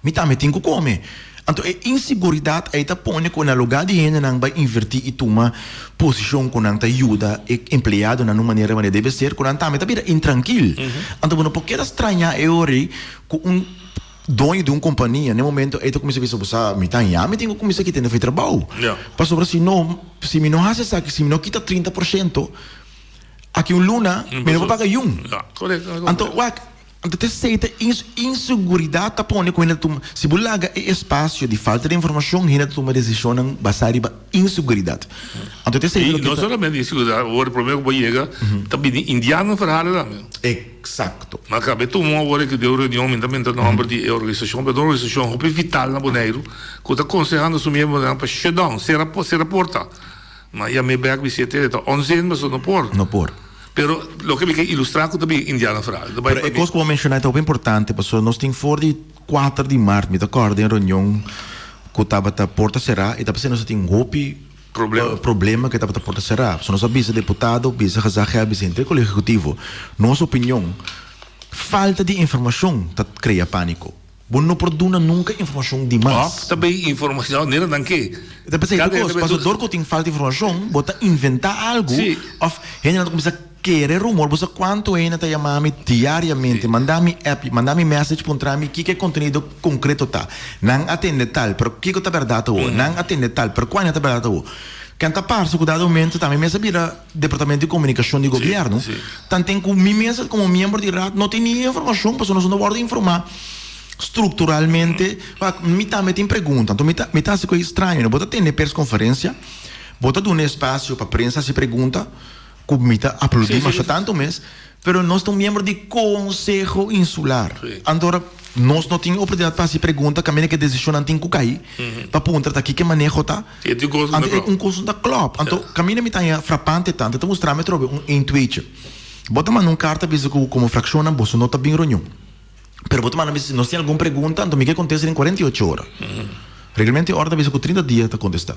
[SPEAKER 4] Mi tambe tin ku kome. Anto e inseguridat ei ta pone ku na lugá di hendenan bai invertí i tuma posishon ku nan ta yuda e empleadonan na un manera manera debe ser, ku nan tambe ta bira intrankil. Anto bo no por keda strañá e ora ei ku un. Doño di un kompania, n'e momento ei ta kuminsá bisa, bo sa, mi ta hañá, mi tin ku kuminsá kita hende for trabou. Pasobra si no, si mi no hasi esaki, si mi no kita 30%, aki un luna mi no por paga yun. Anto, wak, anto ta esei ta inseguridat ta pone ku hende ta tuma, si bo laga e espasio di falta di informashon, hende ta tuma desishonnan basá riba inseguridat. Anto ta esei ta
[SPEAKER 2] loke ta. I no solamente inseguridat, awor promé ku bo yega, ta bini indiano verhalen tambe.
[SPEAKER 4] Eksakto.
[SPEAKER 2] Ma kabe tumo awor e ku den un reunion mi ta menta nomber di e organisashon, pero ta un organisashon hopi vital na Boneiru ku ta konsehando su miembronan pa shutdown, sera sera porta. Ma yam'é bèk mi siete ta onzin pasobra no por.
[SPEAKER 4] No por.
[SPEAKER 2] Pero loke mi ke ilustrá ku ta bin Indiana vooral. Ta bai
[SPEAKER 4] Pero e kos ku bo menshoná ta hopi importante pasobra nos tin for di kuater di mart mi ta kòrda den reunion ku tabata porta será i ta p'esei nos a tin hopi
[SPEAKER 2] Problema.
[SPEAKER 4] problema ku e tabata porta será. Pasobra nos a bisa deputado, bisa gezaghebber, bisa henter Kolegio Ehekutivo nos opinion falta di informashon ta krea pániko. Bo no por duna nunka informashon di mas.
[SPEAKER 2] Òf ta bay informashon nera nan ke.
[SPEAKER 4] Ta p'esei
[SPEAKER 2] Kada
[SPEAKER 4] tur kos,
[SPEAKER 2] hende
[SPEAKER 4] pasobra dor ku tin falta informashon bo ta inventá algu
[SPEAKER 2] Sí.
[SPEAKER 4] òf hendenan ta kuminsá kere rumor. Bo sa kuantu hende ta yama mi diariamente, manda mi app, manda mi message puntra mi kiko e kontenido konkreto ta. Nan a tende tal, pero kiko ta bèrdat awor? Nan a tende tal, pero kuantu ta bèrdat awor? Ken ta parse ku dado momento tambe mes a bira Departamento di Komunikashon di Gobièrnu, tanten ku mi mes komo miembro di Raad no tin ni informashon pasobra nos no wòrdu informá strukturalmente. Wak, mi tambe tin pregunta, anto mi ta mi ta hasi kos straño, no? Bo ta tene perskonferensia, bo ta duna espasio pa prensa hasi pregunta, ku mi ta aplaudí masha tantu mes, pero nos ta un miembro di Konseho Insular. Anto ora nos no tin oportunidat pa hasi pregunta kaminda ku e desishonnan tin ku kai pa puntra ta kiko e maneho ta.
[SPEAKER 2] Si e tin kos no ta
[SPEAKER 4] Anto
[SPEAKER 2] klòp.
[SPEAKER 4] un kos no ta klòp. Anto kaminda mi ta haña frapante tantu ta mustra mi atrobe un eindweetje. Bo ta manda un karta bisa ku komo frakshonnan boso no ta bin reunion. Pero bo ta manda bisa si nos tin algun pregunta anto mi ke kontesta den 48 ora. Reglamento di ora ta bisa ku 30 dia ta kontesta.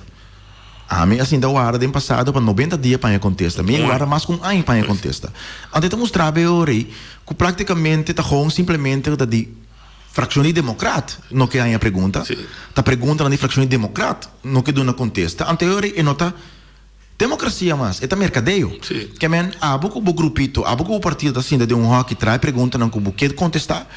[SPEAKER 4] Ami a sinta warda den pasado pa 90 dia pa haña kontesta. Mi a warda mas ku un aña pa haña kontesta. Anto e ta mustra bo e ora ei ku praktikamente ta gewoon simplemente ta di. Frakshon di Demokrat no ke haña pregunta. Ta preguntanan di frakshon di Demokrat no ke duna kontesta. Anto e ora e no ta demokrasia mas, e ta merkadeo. Ke men abo ku bo grupito, abo ku bo partido ta sinta den un hòki trae preguntanan ku bo ke kontestá.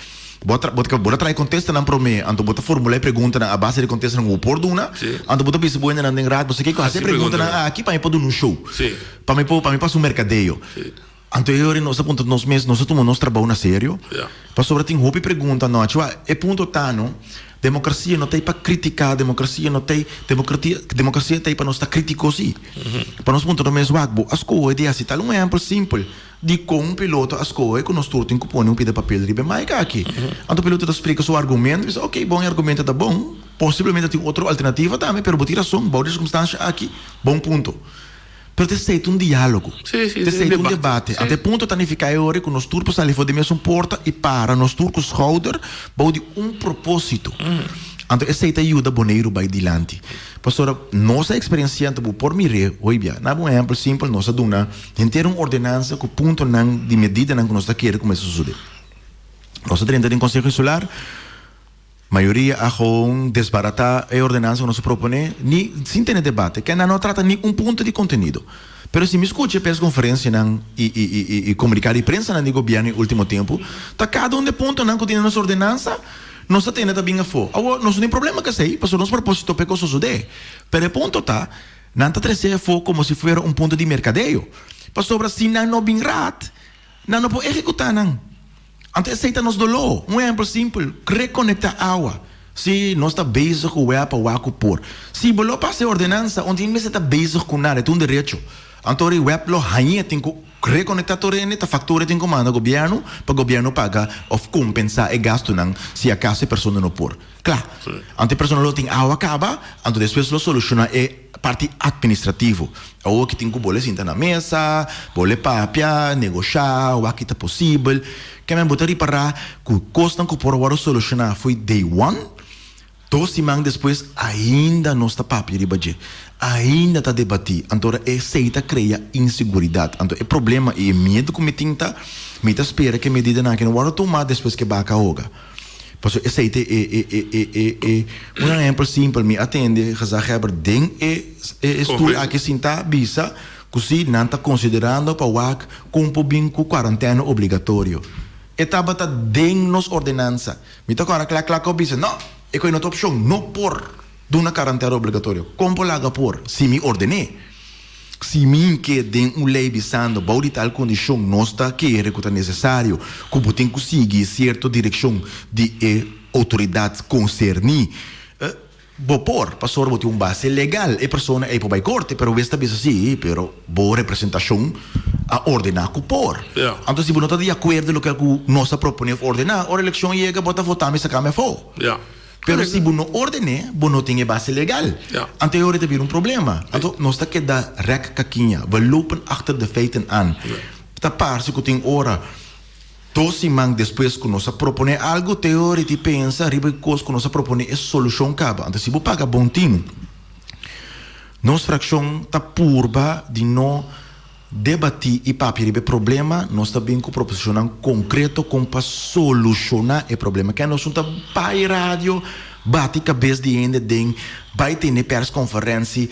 [SPEAKER 4] Bo ta bo ta trae kontestanan promé, anto bo ta formulá e preguntanan a base di kontestanan ku bo por duna. Anto bo ta bisa bo hendenan den raad, bo sa kiko hasi e preguntanan aki pa mi por duna un show, pa mi por pa mi pasa un merkadeo. Anto e ora nos a puntra nos mes, nos a tuma nos trabou na serio? Pasobra tin hopi pregunta anochi. Wak, e punto ta no, demokrasia no ta ei pa kritiká, demokrasia no ta ei, demokratia, demokrasia ta ei pa nos ta kritiko sí. Pa nos puntra nos mes, wak, bo a skohe di hasi tal? Un ehèmpel simpel di kon un piloto a skohe ku nos tur tin ku pone un pida papel riba e maika aki. Anto piloto ta splika su argumento, bisa, oké, bon, e argumento ta bon, posiblemente tin otro alternativa tambe, pero bo tin rason, bou di sirkunstansha aki, bon punto. Pero ta esei ta un diálogo.
[SPEAKER 2] Sí, sí,
[SPEAKER 4] Ta
[SPEAKER 2] sí,
[SPEAKER 4] esei
[SPEAKER 2] un
[SPEAKER 4] ta un
[SPEAKER 2] debate.
[SPEAKER 4] debate.
[SPEAKER 2] Sí.
[SPEAKER 4] Ante e punto ta nifiká e ora ku nos tur por sali for di mesun porta i para nos tur ku schouder bou di un propósito. Anto esei ta yuda Boneiru bai dilanti. Pasobra nos a eksperensiá, anto bo por mir'é hoy bia. Na bo un ehèmpel simpel, nos a duna henter un ordenansa ku puntonan di medidanan ku nos ta kere ku mester sosodé. Nos a drenta den Konseho Insular. Mayoria a gewoon desbaratá e ordenansa ku nos a proponé, ni sin tene debate. Kende no a trata ni un punto di kontenido. Pero si mi skucha e perskonferensianan i i i i komuniká di prensanan di gobièrnu e último tempu, ta kada un di e puntonan ku tin den nos ordenansa nos ta tene ta bin afó. Awor, nos no tin problema ku esei, pasobra nos propósito p'e kos sosodé. Pero e punto ta, nan ta tres'é afó komo si fuera un punto di merkadeo. Pasobra si nan no bin raad, nan no por ehekutá nan. Anto esei ta nos doló. Un ehempel simpel, rekonektá awa. Si nos ta bezig ku wea pa wak ku por. Si bo lo pasa e ordenansa, un tin mester ta bezig ku nada, e ta un derecho. Anto ora e web lo hañ'é tin ku rekonektá tur hende, ta faktura e tin ku manda gobièrnu pa gobièrnu paga òf kompensá e gastunan si akaso e persona no por. Kla. Anto e persona lo tin awa kaba, anto despues lo solushoná e parti atministrativo. Awor ki tin ku bole sinta na mesa, bole papia, negoshá, wak ki ta posibel. Kèmen bo ta ripará ku kosnan ku por a wòrdu solushoná fo'i day one, dos siman despues ainda nos ta papia riba dje, ainda ta debatí. Anto ora esei ta krea inseguridat. Anto e problema i e miedu ku mi tin ta, mi ta spera ku e medidanan aki no wòrdu tumá despues ku e baka hoga. Pasobra esei ta e e e e e e un ehempel simpel mi a tende gezaghebber den e e stoel aki sintá bisa ku si nan ta konsiderando pa wak kon por bin ku kuarantena obligatorio. E tabata den nos ordenansa. Mi ta kòrda kla kla ku a bisa no e koe no ta opshon no por duna karantena obligatorio. Kon por laga por si mi ordené? Si mi ke den un lei bisando bou di tal kondishon nos ta kere ku ta nesesario ku bo tin ku sigui sierto direkshon di e outoridat konserní, bo por, pasobra bo tin un base legal. E persona ei por bai korte, pero wes ta bisa si, pero bo representashon a ordená ku por. Anto si bo no ta di akuerdo loke ku nos a proponé òf ordená, ora elekshon yega bo ta votá mi saka mi afó. Pero si bo no ordené, bo no tin e base legal. Anto e ora ta bira un problema. Anto nos ta keda rèk kakiña. We lopen achter de feiten aan. Ta parse ku tin ora, dos siman despues ku nos a proponé algu, te ora di pensa riba e kos ku nos a proponé e solushon kaba. Anto si bo paga bon tinu, nos frakshon ta purba di no debatí i papia riba e problema, nos ta bin ku proposishonnan konkreto kon pa solushoná e problema. Kende nos no ta bai radio bati kabes di hende den bai tene perskonferensi,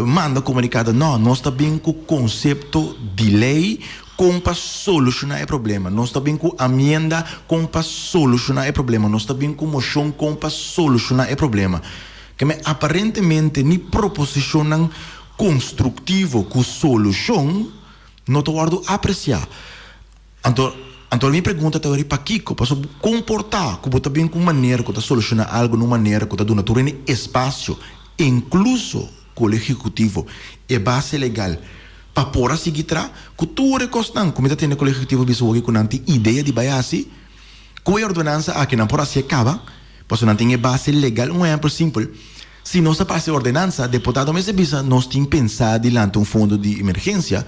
[SPEAKER 4] manda komunikado. No, nos ta bin ku konsepto di lei kon pa solushoná e problema. Nos ta bin ku amienda kon pa solushoná e problema. Nos ta bin ku moshon kon pa solushoná e problema. Keme aparentemente ni proposishonnan konstruktivo ku solushon no ta wòrdu apresiá. Anto, anto mi pregunta ta wòrdu pakiko? Pasobra bo komportá ku bo ta bin ku un manera ku ta solushoná algu na un manera ku ta duna tur hende espasio, inkluso Kolegio Ehekutivo, e base legal pa por a sigui tra ku tur e kosnan ku mi ta tende Kolegio Ehekutivo bisa hopi ku nan tin idea di bai hasi. Ku e ordenansa aki nan por hasié kaba, pasobra nan tin e base legal. Un ehèmpel simpel, si nos a pasa e ordenansa, deputado mester bisa nos tin pensá di lanta un fondo di emergensia,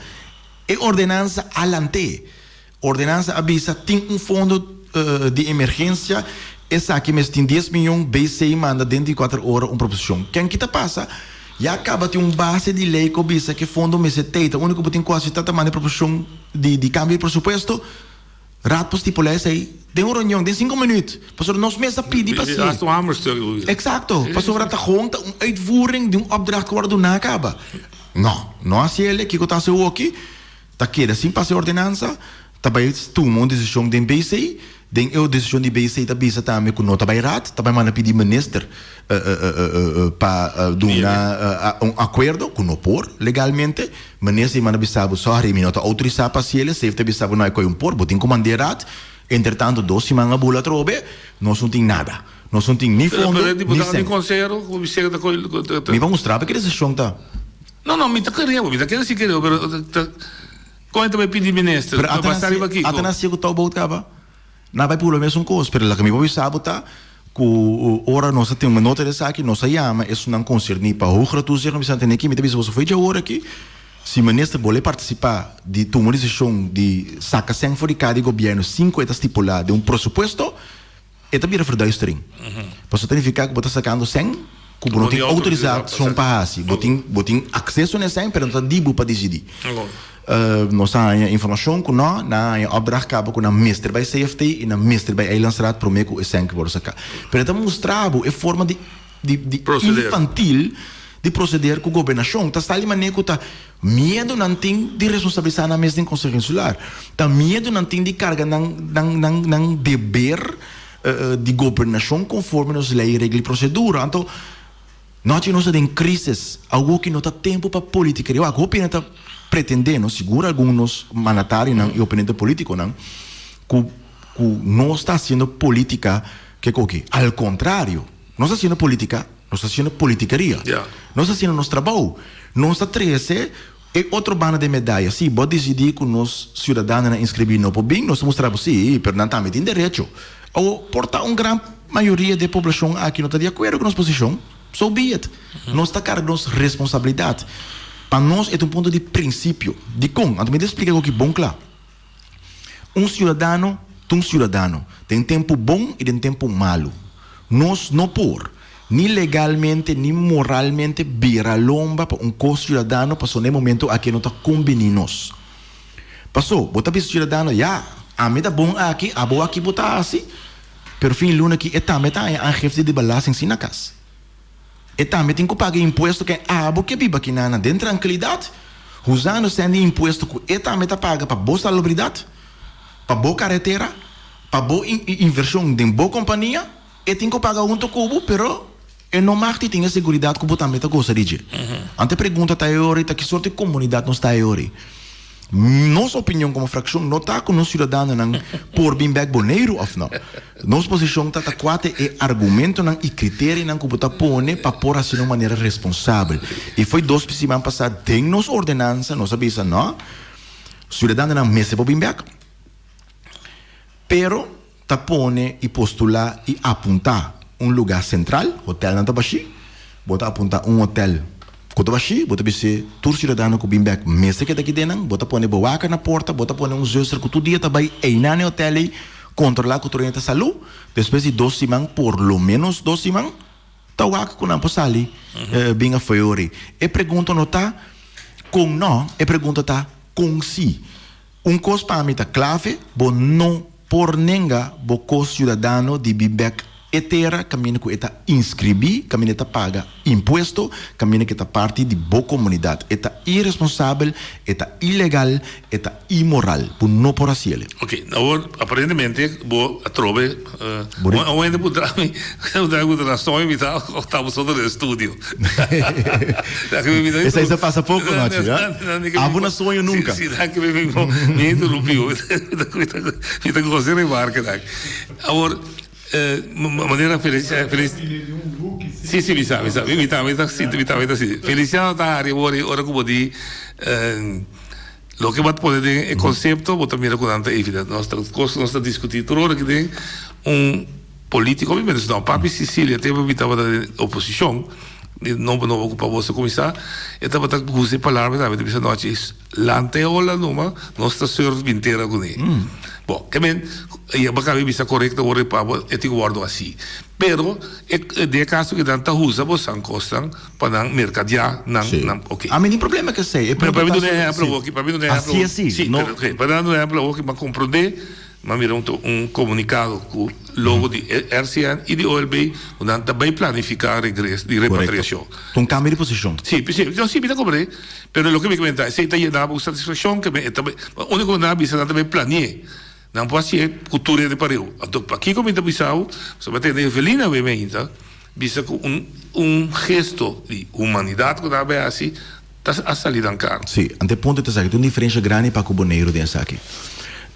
[SPEAKER 4] e ordenansa a lant'é. Ordenansa a bisa tin un fondo di emergensia, esaki mester tin dies miyon, BC manda den di kuater ora un proposishon. Ken ki ta pasa? Ya kaba tin un base di lei ku bisa ku e fondo mester tei, ta úniko bo tin ku hasi ta ta manda e proposishon di kambio di presupuesto. Raad por stipula esei den un reunion den cinco minuut, pasobra nos mes a pidi pa hacié.
[SPEAKER 2] Hasta un hamerstuk.
[SPEAKER 4] Exacto, pasobra ta gewoon ta un uitvoering di un opdracht cu worde duna caba. No, no haci el, kico ta haci awoki? Ta keda sin pasa e ordenansa, ta bay tuma un decision den BC, den e decision di BC ta bisa tambe cu no ta bay Raad, ta bay manda pidi minister pa duna un acuerdo cu no por legalmente. Minister manda bisa bo, sorry, mi no ta autorisá pa hasiel esei. Ta bisa bo, no, e koe un por, bo tin ku mand'é rat. Entretanto, dos siman a bula atrobe, nos no tin nada. Nos no tin ni fondo,
[SPEAKER 2] Pero e
[SPEAKER 4] ni
[SPEAKER 2] diputado
[SPEAKER 4] sèn.
[SPEAKER 2] ni konsehero ku bisega ta koe, ku ta, ta.
[SPEAKER 4] Mi pa mustra bo ki desishon ta.
[SPEAKER 2] No, no, mi ta kere bo, mi ta kere si kere bo, pero ta, kon e ta bai pidi minister?
[SPEAKER 4] Pero ata
[SPEAKER 2] Basta riba kiko?
[SPEAKER 4] ata na hasié ku tou bout kaba. Na bai pula mesun kos, pero loke mi por bisa bo ta ku ora nos a tin un nota di esaki, nos a yama esunnan konserní pa hogere toezicht, nos bisa tene aki, mi ta bisa boso for dje ora aki, si minister bolbe partisipá di tuma un desishon di saka sèn for di kar di gobièrnu sin ku e ta stipulá den un presupuesto, e ta bira verduistering. Pasobra ta nifiká ku bo ta sakando sèn ku bo no tin outorisashon pa hasi. Bo tin bo tin akseso na e sèn, pero no ta di bo pa disidí. Nos a haña informashon ku no, nan a haña opdracht kaba ku nan mester bai CFT i nan mester bai Eilandsraad promé ku e sèn ku wòrdu saká. Pero e ta mustra bo e forma di di di infantil di proseder ku gobernashon. Ta sali manera ku ta miedu nan tin di responsabilisá nan mes den Konseho Insular. Ta miedu nan tin di karga nan nan nan nan deber di gobernashon konforme nos lei, regla i prosedura. Anto nochi nos ta den krisis. Awoki no ta tempu pa politikeria. Wak, hopi hende ta pretendé, no, sigur algun nos mandatarionan i oponente politikonan ku ku nos ta hasiendo politika ke koki. Al kontrario. Nos ta hasiendo politica, nos ta hasiendo politikeria. Nos ta hasiendo nos trabou. Nos ta trece e otro banda den medaya. Si bo a dicidi cu nos ciudadanonan inscribi no por bin, nos ta mustra bo si, pero nan tambe tin derecho. Awor, por ta un gran mayoria di e poblacion aki no ta di acuerdo cu nos posicion, so be it. Nos ta carga nos responsabilidad. Pa nos e ta un punto di principio. Dicon? Anto mi ta explica awo aki bon cla. Un siudadano ta un siudadano, den tempu bon i den tempu malu. Nos no por, ni legalmente ni moralmente bira lomba pa un kos siudadano pasobra na e momento aki e no ta kombiní nos. Paso, bo ta bisa siudadano, ya, ami ta bon aki, abo aki bo ta hasi, pero fin luna aki e tambe ta haña aangifte di belasting sin na kas. E tambe tin ku paga impuesto ken abo ke biba kinana den trankilidat, huzando sèn di impuesto ku e tambe ta paga pa bo salubridat, pa bo karetera, pa bo invershon den bo kompania, e tin ku paga huntu ku bo, pero e no mag di tin e seguridat ku bo tambe ta gosa di dje. Anto e pregunta ta e ora ta ki sorto di komunidat nos ta e ora? Nos opinion komo frakshon no ta ku nos siudadanonan por bin bèk Boneiru òf no. Nos posishon ta ta kua ta e argumentonan i kriterianan ku bo ta pone pa por hasi na un manera responsabel. I fo'i dos siman pasá den nos ordenansa nos a bisa no, siudadanonan mester por bin bèk, pero ta pone i postulá i apuntá un lugá sentral, hotelnan ta bashí, bo ta apuntá un hotel. Ku ta bashí, bo ta bis'é tur siudadano ku bin bèk mester keda aki den nan. Bo ta pone bewaker na porta, bo ta pone un zuster ku tur dia ta bai einan e hotèl ei kontrolá ku tur hende ta salú. Despues di dos siman, por lo ménos dos siman, ta wak ku nan por sali bin afó e ora ei. E pregunta no ta kon nò, e pregunta ta kon sí. Un kos pa mi ta klave, bo no por nenga bo kos siudadano di bin bèk e tera kaminda ku e ta inskribí, kaminda e ta paga impuesto, kaminda ku e ta parti di bo komunidat. E ta iresponsabel, e ta ilegal, e ta imoral. Bo no por hasi el'e.
[SPEAKER 2] Ok, awor aparentemente bo atrobe un hende puntra mi, puntra mi ku ta na soño mi ta of ta boso den estudio.
[SPEAKER 4] Esei sa pasa poko nochi, ya? Abo na soño nunka.
[SPEAKER 2] Si, si, danki mi mi interumpi bo. Mi ta gosa e remarkenan. Awor manera Felicia Si, si, mi sa, mi sa. Mi tambe ta sinti, mi tambe ta sinti. Feliciano ta hari awor ora ku bo di Loke bo ta pone den e konsepto bo ta mira ku nan ta evidente. Nos ta kos ku nos ta diskutí tur ora ki den un polítiko mi mester no papi Cecilia tempu mi tabata den oposishon di nobo nobo ku pa bos a kuminsá e tabata usa e palabra tambe ta bisa nochi lanta e ola numa nos ta surf bintera kuné. Bo ke men ya bo a kaba di bisa korekto awor e pa bo e tin ku wòrdu hasi pero e den e kaso ku nan ta usa bo san kosnan Pa nan mercadeá nan
[SPEAKER 4] Sí.
[SPEAKER 2] nan oké.
[SPEAKER 4] Ami tin problema ku esei. E
[SPEAKER 2] Pero
[SPEAKER 4] punto
[SPEAKER 2] pa mi
[SPEAKER 4] ta
[SPEAKER 2] duna
[SPEAKER 4] so-
[SPEAKER 2] ehempel
[SPEAKER 4] sí.
[SPEAKER 2] awoki, pa mi duna ehempel
[SPEAKER 4] Así
[SPEAKER 2] awoki.
[SPEAKER 4] sí.
[SPEAKER 2] Sí,
[SPEAKER 4] No.
[SPEAKER 2] pero oké, pa nan duna ehempel awoki, m'a komprondé, m'a mira un un komunikado ku logo di RCN i di OLB, ku nan ta bai planifiká regres di
[SPEAKER 4] Korekto.
[SPEAKER 2] repatriashon.
[SPEAKER 4] Ta un kambio di posishon.
[SPEAKER 2] Sí, sí, no, sí, mi ta komprendé, pero loke mi komentá, esei ta yena bo ku satisfakshon, ke mi e ta bai, úniko ku nan a bisa nan ta bai plani'é. Nan por hasié ku tur hende pareu. Anto pakiko mi ta bisa bo? Pasobra mi a tende Evelina awe meinta bisa ku un un gesto di humanidat ku nan a bai hasi ta a sali nan karo.
[SPEAKER 4] Sí, anto e punto ta esaki, tin un diferensha grandi pa ku Boneiru den esaki.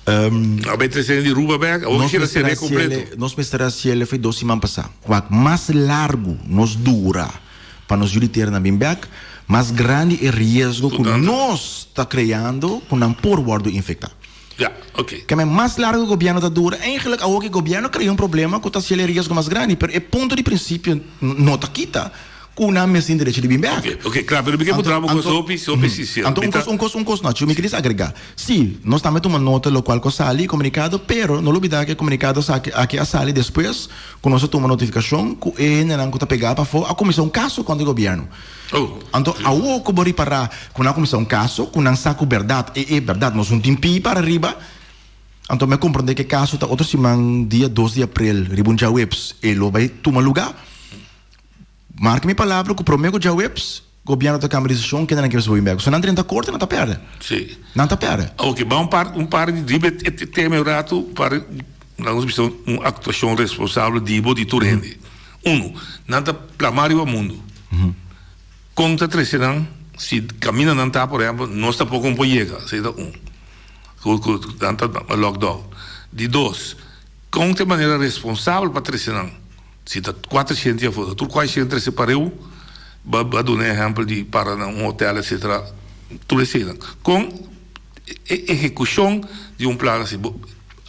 [SPEAKER 2] A bai trese hende di Aruba bek, awor
[SPEAKER 4] Nos
[SPEAKER 2] kishera
[SPEAKER 4] mester
[SPEAKER 2] ser'é
[SPEAKER 4] hasiel
[SPEAKER 2] kompleto.
[SPEAKER 4] nos mester hasiel foi dos siman pasá. Wak, mas largu nos dura pa nos yu di tera nan bin bek, mas grandi e riesgo ku
[SPEAKER 2] Ku nan ta.
[SPEAKER 4] nos ta kreando ku nan por wòrdu infektá.
[SPEAKER 2] Ja, oké.
[SPEAKER 4] Keme mas largo gobierno ta dura, eigenlijk awor ki gobierno crea un problema cu ta haciel e riesgo mas grandi, pero e punto di principio no ta kita cu nan mes tin derecho di bin bek.
[SPEAKER 2] Oké, oké, klaar, pero mi ke puntra bo cos hopi, hopi sincero.
[SPEAKER 4] Anto un cos, un cos, un cos no, mi kier agrega. Si, nos tambe tuma nota locual cu a sali, comunicado, pero no lubida cu e comunicado aki a sali despues cu nos a tuma notificacion cu e hendenan cu ta pega pafo a cuminsa un caso contra e gobierno. Anto awo ku bo ripará ku nan a kuminsá un kaso ku nan sa ku bèrdat e e bèrdat nos no tin pie para riba, anto mi a komprondé ku e kaso ta otro siman dia dos di aprel riba un djaweps e lo bai tuma lugá. Marka mi palabra ku promé ku djaweps gobièrnu ta kambia desishon kende nan ke mester bai bèk. So nan drenta korte nan ta pèrdè.
[SPEAKER 2] Sí.
[SPEAKER 4] Nan ta pèrdè.
[SPEAKER 2] Oke, ban un par un par di riba e tema e ratu par nan nos bisa un aktuashon responsabel di bo di tur hende. Unu, nan ta plamá riba mundu. Kon ta trese nan si kaminda nan ta, por ehèmpel, nos tampoko no por yega. Esei ta un. Ku ku nan ta lockdown. Di dos, kon ta e manera responsabel pa trese nan? Si ta kuater shenti afó, ta tur kuater shenti trese pareu, bo a duna e ehèmpel di para na un hotèl etsetera, tur eseinan. Kon e ehekushon di un plan asi?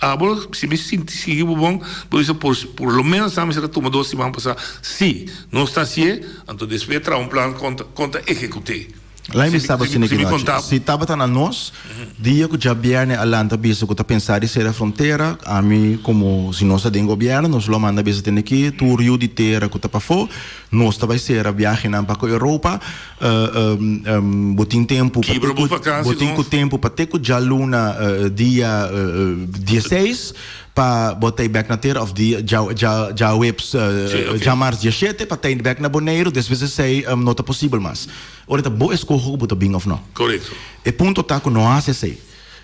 [SPEAKER 2] Abo si mi sinti sigui bo bon, bo bisa por por lo menos nan mester a tuma dos siman pasa si nos ta hacié, anto despues traha un plan kon ta kon ta ehecut'é.
[SPEAKER 4] Laat mi sa bo asina aki nochi. Si tabata na nos, dia ku djabièrnè a lanta bisa ku ta pensa di sera frontera, ami komo si nos ta den gobièrnu nos lo a manda bisa tene ki tur yu di tera ku ta pafó, nos ta bai sera biahenan pa ku Europa. Bo tin tempu pa
[SPEAKER 2] Kibra
[SPEAKER 4] te
[SPEAKER 2] bo
[SPEAKER 4] ku
[SPEAKER 2] vakantie
[SPEAKER 4] bo tin ku
[SPEAKER 2] nos.
[SPEAKER 4] tempu pa te ku djaluna dia dieseis pa bo tei bek na tera of dia dja dja djaweps
[SPEAKER 2] Sí, oké.
[SPEAKER 4] djamars diashete pa tei bek na Boneiru despues esei no ta posibel mas. Ora ta bo eskoho ku bo ta bin of no.
[SPEAKER 2] Korekto.
[SPEAKER 4] E punto ta ku no hasi esei.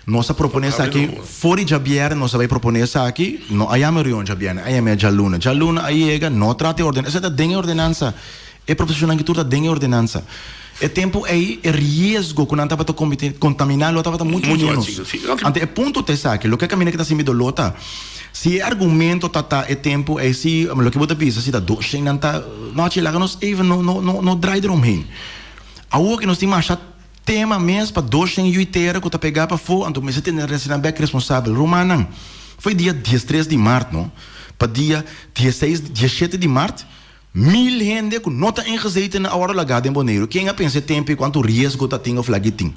[SPEAKER 4] Nos a proponé esaki for di djabièrnè nos a bai proponé esaki, no a yama e reunion djabièrnè, a yama e djaluna. Djaluna a yega, no trata e ordenansa, esei ta den e ordenansa, e proposishonnan aki tur ta den e ordenansa. E tempu ei e riesgo ku nan tabata kontaminá lo tabata muchu ménos. Anto e punto ta esaki, loke a kaminda ki ta hasi mi doló ta, si e argumento ta ta e tempu ei si loke bo ta bisa si ta doshen nan ta, no achi laga nos even no no no draai eromheen. Awor ke nos tin masha. Tema mes pa doshen yui tera ku ta pegá pafó, anto mester tene resinan bèk responsabel. Rumannan, foi dia diestres di mart no, pa dia dieseis, diesshete di mart, Mil hende ku no ta ingezetenen a wòrdu lagá den Boneiru. Ken a pensa e tempu ei kuantu riesgo ta tin òf lag'i tin?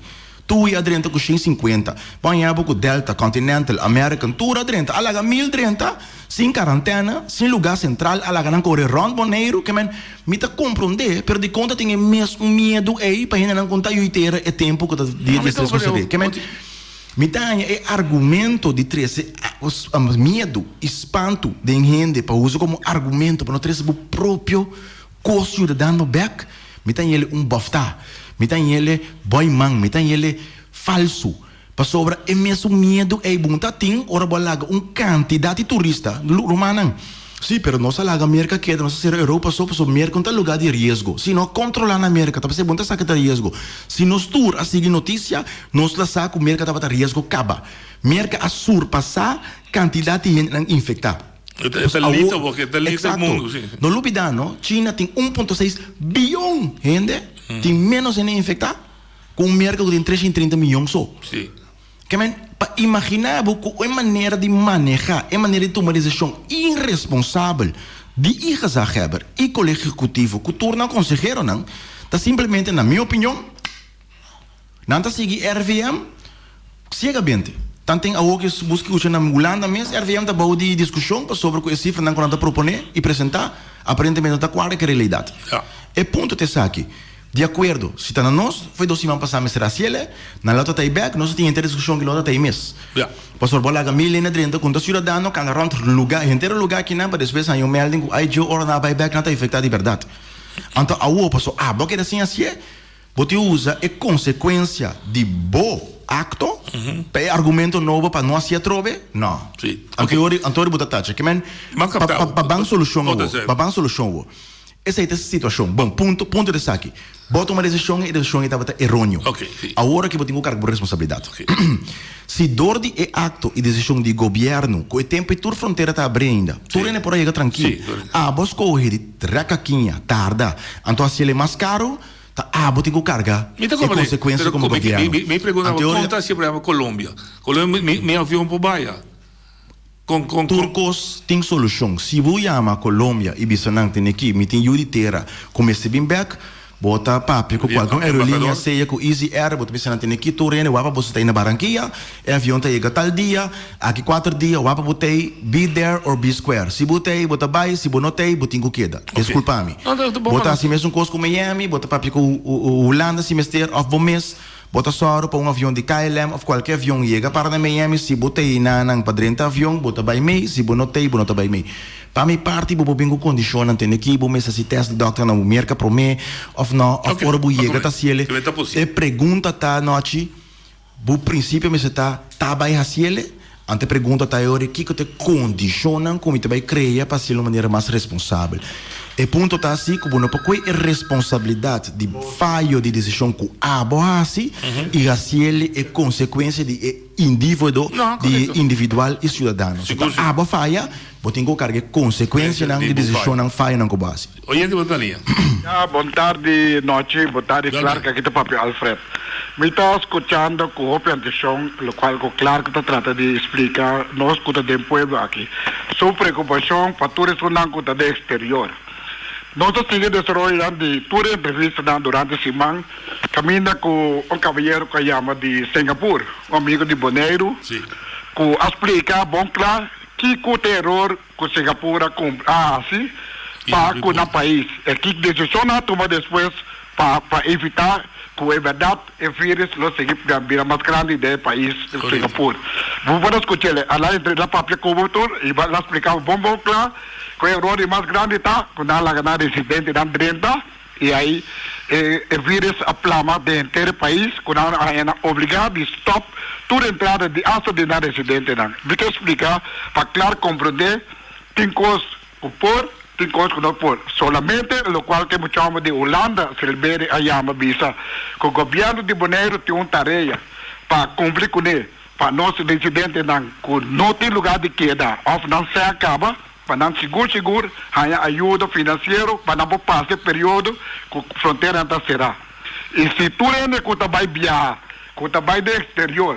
[SPEAKER 4] Tui a drenta ku shen sinkuenta. Bo a haña bo ku Delta, Continental, American, tur a drenta. A laga mil drenta sin karantèna, sin lugá sentral, a laga nan kore rònt Boneiru. Ke men, mi ta komprondé, pero dikon ta tin e mes un miedu ei pa hendenan ku no ta yuitera e tempu ku ta dia diestres ku sali? Ke men, Mi ta haña e argumento di trese miedu i spantu den hende pa usa komo argumento pa no trese bo propio kos siudadano bèk, mi ta haña el un bòftá, mi ta haña el bòi man, mi ta haña el falsu. Pasobra e mesun miedu ei bo no ta tin ora bo a laga un kantidat di turista, rumannan. Sí, pero nos a laga Merka keda, nos a sera Europa so pasobra Merka no ta lugar di riesgo. Si no kontrolá na Merka, ta p'esei bo no ta sa ke ta riesgo. Si nos tur a sigui notisia, nos la sa ku Merka tabata riesgo kaba. Merka a surpasá kantidat di hendenan infektá.
[SPEAKER 2] E ta lita bo, e ta lita e mundu, sí.
[SPEAKER 4] No lubidá no, China tin 1.6 bion hende, tin ménos hende infektá ku un Merka ku tin 330 miyon so.
[SPEAKER 2] Sí.
[SPEAKER 4] Ke men, pa imaginá bo ku e manera di manehá, e manera di tuma desishon iresponsabel di i gezaghebber i Kolegio Ehekutivo ku tur nan konseheronan, ta simplemente, na mi opinion, nan ta sigui RVM siegamente. Tanten awor ku bo skucha na Hulanda mes, RVM ta bou di diskushon pasobra ku e sifranan ku nan ta proponé i presentá aparentemente no ta kuadra ku e realidat. E punto ta esaki. Di akuerdo, si ta na nos, foi dos siman pasá mester hasi el, nan lo ta ta ei bèk, nos a tin henter diskushon ki lo ta ta ei mes. Pasobra bo a laga mil hende drenta ku un ta siudadano kanda rònt lugá, henter e lugá akinan pa despues haña un melding ku ai djo ora nan a bai bèk nan ta infektá di bèrdat. Anto awor pasobra abo a keda sin hasié, bo tin usa e konsekuensia di bo akto pa e argumento nobo pa no hasié atrobe? No. Anto ora bo ta tacha. Ke men, pa ban solushon awor, pa ban solushon awor. Esei ta e situashon. Bon, punto, punto ta esaki. Bo a tuma desishon i e desishon ei tabata eróneo. Awor aki bo tin ku karga bo responsabilidat. Si dor di e akto i desishon di gobièrnu ku e tempu ei tur frontera ta abrí ainda, tur hende por a yega trankil, abo a skohe di rèk akiña, tarda, anto hasi el e mas karu, ta abo tin ku karga
[SPEAKER 2] Mi ta
[SPEAKER 4] e
[SPEAKER 2] komprendé,
[SPEAKER 4] konsekuensia
[SPEAKER 2] pero
[SPEAKER 4] komo
[SPEAKER 2] mi,
[SPEAKER 4] gobièrnu.
[SPEAKER 2] mi, mi pregunta
[SPEAKER 4] Anto
[SPEAKER 2] bo, kon ta hasi por ehèmpel Colombia? Colombia mi, mi avion por bai a. Con, con,
[SPEAKER 4] Tur
[SPEAKER 2] con.
[SPEAKER 4] kos tin solushon. Si bo yama Colombia i bisa nan tene ki mi tin yu di tera ku mester bin bek, bo ta papia ku
[SPEAKER 2] Via
[SPEAKER 4] kualke un aerolinea
[SPEAKER 2] embahador.
[SPEAKER 4] sea ku Easy Air, bo ta bisa nan tene ki tur hende wapa boso ta ei na Barranquilla, e avion ta yega tal dia, aki kuater dia wapa bo t'ei, be there or be square. Si bo t'ei bo ta bai, si bo no t'ei bo tin ku keda.
[SPEAKER 2] Ok.
[SPEAKER 4] Diskulpa mi.
[SPEAKER 2] No, ta bon
[SPEAKER 4] Bo
[SPEAKER 2] pa
[SPEAKER 4] ta
[SPEAKER 2] nos.
[SPEAKER 4] hasi mesun kos ku Miami, bo ta papia ku Hulanda si mester òf bo mes. Bo ta sòru pa un avion di KLM òf kualke avion yega para na Miami, si bo t'ei na nan pa drenta avion, bo ta bai mei, si bo no t'ei, bo no ta bai mei. Pa mi parti bo por bin ku kondishonnan, tende ki bo mester hasi tèst di dòkter na bo merka promé òf nò, òf
[SPEAKER 2] Ok,
[SPEAKER 4] ora bo
[SPEAKER 2] ok,
[SPEAKER 4] yega ta hasiel.
[SPEAKER 2] Kibé ta posibel.
[SPEAKER 4] E pregunta ta nochi, bo prinsipio mester ta, ta bai hasiel? Anto e pregunta ta e ora kiko ta e kondishonnan ku mi ta bai krea pa hasiel un manera mas responsabel. E punto ta asi ku bo no por kohe e responsabilidat di fayo di desishon ku abo hasi i hasiel e konsekuensia di e individuo, di e individual i siudadano. Si ta abo a faya, bo tin ku karga e konsekuensianan di desishonnan fayonan ku bo hasi.
[SPEAKER 2] Oyente bo ta lia.
[SPEAKER 5] Ya, bon tardi nochi, bon tardi Clark, aki ta papia Alfred. Mi ta scuchando cu hopi atencion locual cu Clark ta trata di splica nos cu ta den pueblo aki. Su preocupacion pa tur esunnan cu ta den exterior. Nos ta sigui desaroyonan di tur e entrevistanan durante siman caminda cu un caballero cu a yama di Singapur, un amigo di Boneiru, cu a splica bon cla kico ta e eror ku Singapur a kumpli a hasi pa ku nan pais. E ki desishon nan a tuma despues pa pa evitá ku e bèrdat e vírus lo sigui bira mas grandi den e pais Singapur. Bo por a skuch'el a la entre la papia ku bo tur i bo a splika bo bon bon kla ku e eror di mas grandi ta ku nan a laga nan residentenan drenta i ai e e vírus a plama den henter e pais ku nan a haña nan obligá di stòp tur entrada di asta di nan residentenan. Mi ta splika pa klar komprondé tin kos ku por, tin kos ku no por. Solamente lokual ku e muchòmber di Hulanda, Silberi, a yama bisa ku gobièrnu di Boneiru tin un tarea pa kumpli kuné pa nos residentenan ku no tin lugá di keda òf nan sè a kaba. Pa nan sigur sigur haña ayudo finansiero pa nan por pasa e periodo ku fronteranan ta será. I si tur hende ku ta bai biaha, ku ta bai den eksterior,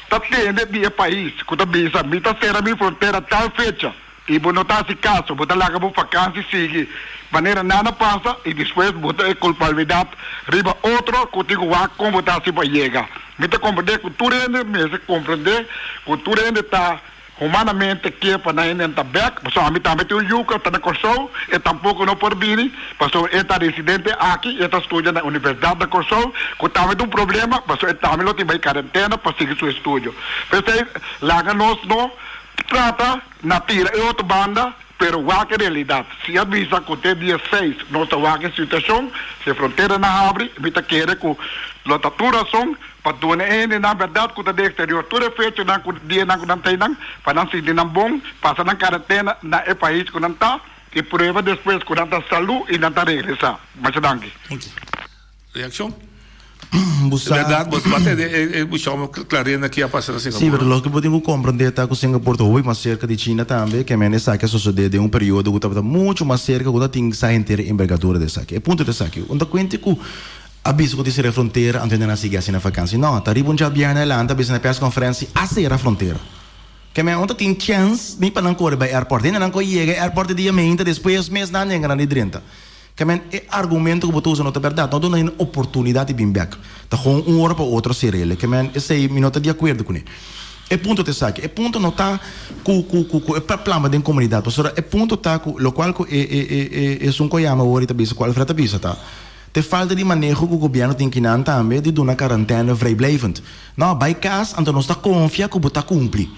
[SPEAKER 5] sta tende di e pais ku ta bisa mi ta sera mi frontera tal fecha. I bo no ta hasi kaso, bo ta laga bo fakansi sigui manera nada pasa i despues bo ta e kulpabilidat riba otro ku tin ku wak kon bo ta hasi pa yega. Mi ta komprendé ku tur hende mester komprendé ku tur hende ta humanamente ke pa nan hende ta bèk, pasobra ami tambe tin un yu ku ta na Kòrsou, e tampoko no por bini pasobra e ta residente aki i e ta studia na universidat na Kòrsou, ku tambe ta un problema pasobra e tambe lo tin bai karentena pa sigui su estudio. P'esei laga nos no trata na tira e otro banda, pero wak e realidat. Si a bisa ku te dia seis nos ta wak e situashon, si e fronteranan habri, mi ta kere ku lo ta tur rason pa duna e hendenan bèrdat ku ta den eksterior tur e fechanan ku dianan ku nan ta einan, pa nan sinti nan bon, pasa nan karentena na e pais ku nan ta i prueba despues ku nan ta salú i nan ta regresá. Masha danki.
[SPEAKER 2] Reaccion? Berdad, bo ta tende e bushon Clarenda ki a pasa na Singapore?
[SPEAKER 4] Sí, pero loke bo tin ku komprendé ta ku Singapore ta hopi mas serka di China tambe, ke men esaki a sosodé den un periodo ku tabata muchu mas serka ku ta tin sa henter e embergadura di esaki. E punto ta esaki, un ta kuenti ku a bisa ku tin sera e frontera anto hende nan a sigui hasi nan fakansi. No, ta riba un djabièrnè adelante a bisa na perskonferensi a sera frontera. Ke men un ta tin chèns ni pa nan kore bai airport. Hende nan ku a yega e airport e dia meinta despues mes nan nenga nan di drenta. Ke men e argumento ku bo ta usa no ta bèrdat. No duna hende oportunidat di bin bèk. Ta gewoon un ora pa otro serele. Ke men esei mi no ta di akuerdo kuné. E punto ta esaki. E punto no ta ku ku ku ku e plama den komunidat. Pasobra e punto ta ku lokual ku e e e e esun ku a yama awor i ta bisa ku Alfred ta bisa ta te falta di maneho ku gobièrnu tin kinan tambe di duna karantène vrijblijvend. No, bai kas anto nos ta konfia ku bo ta kumpli.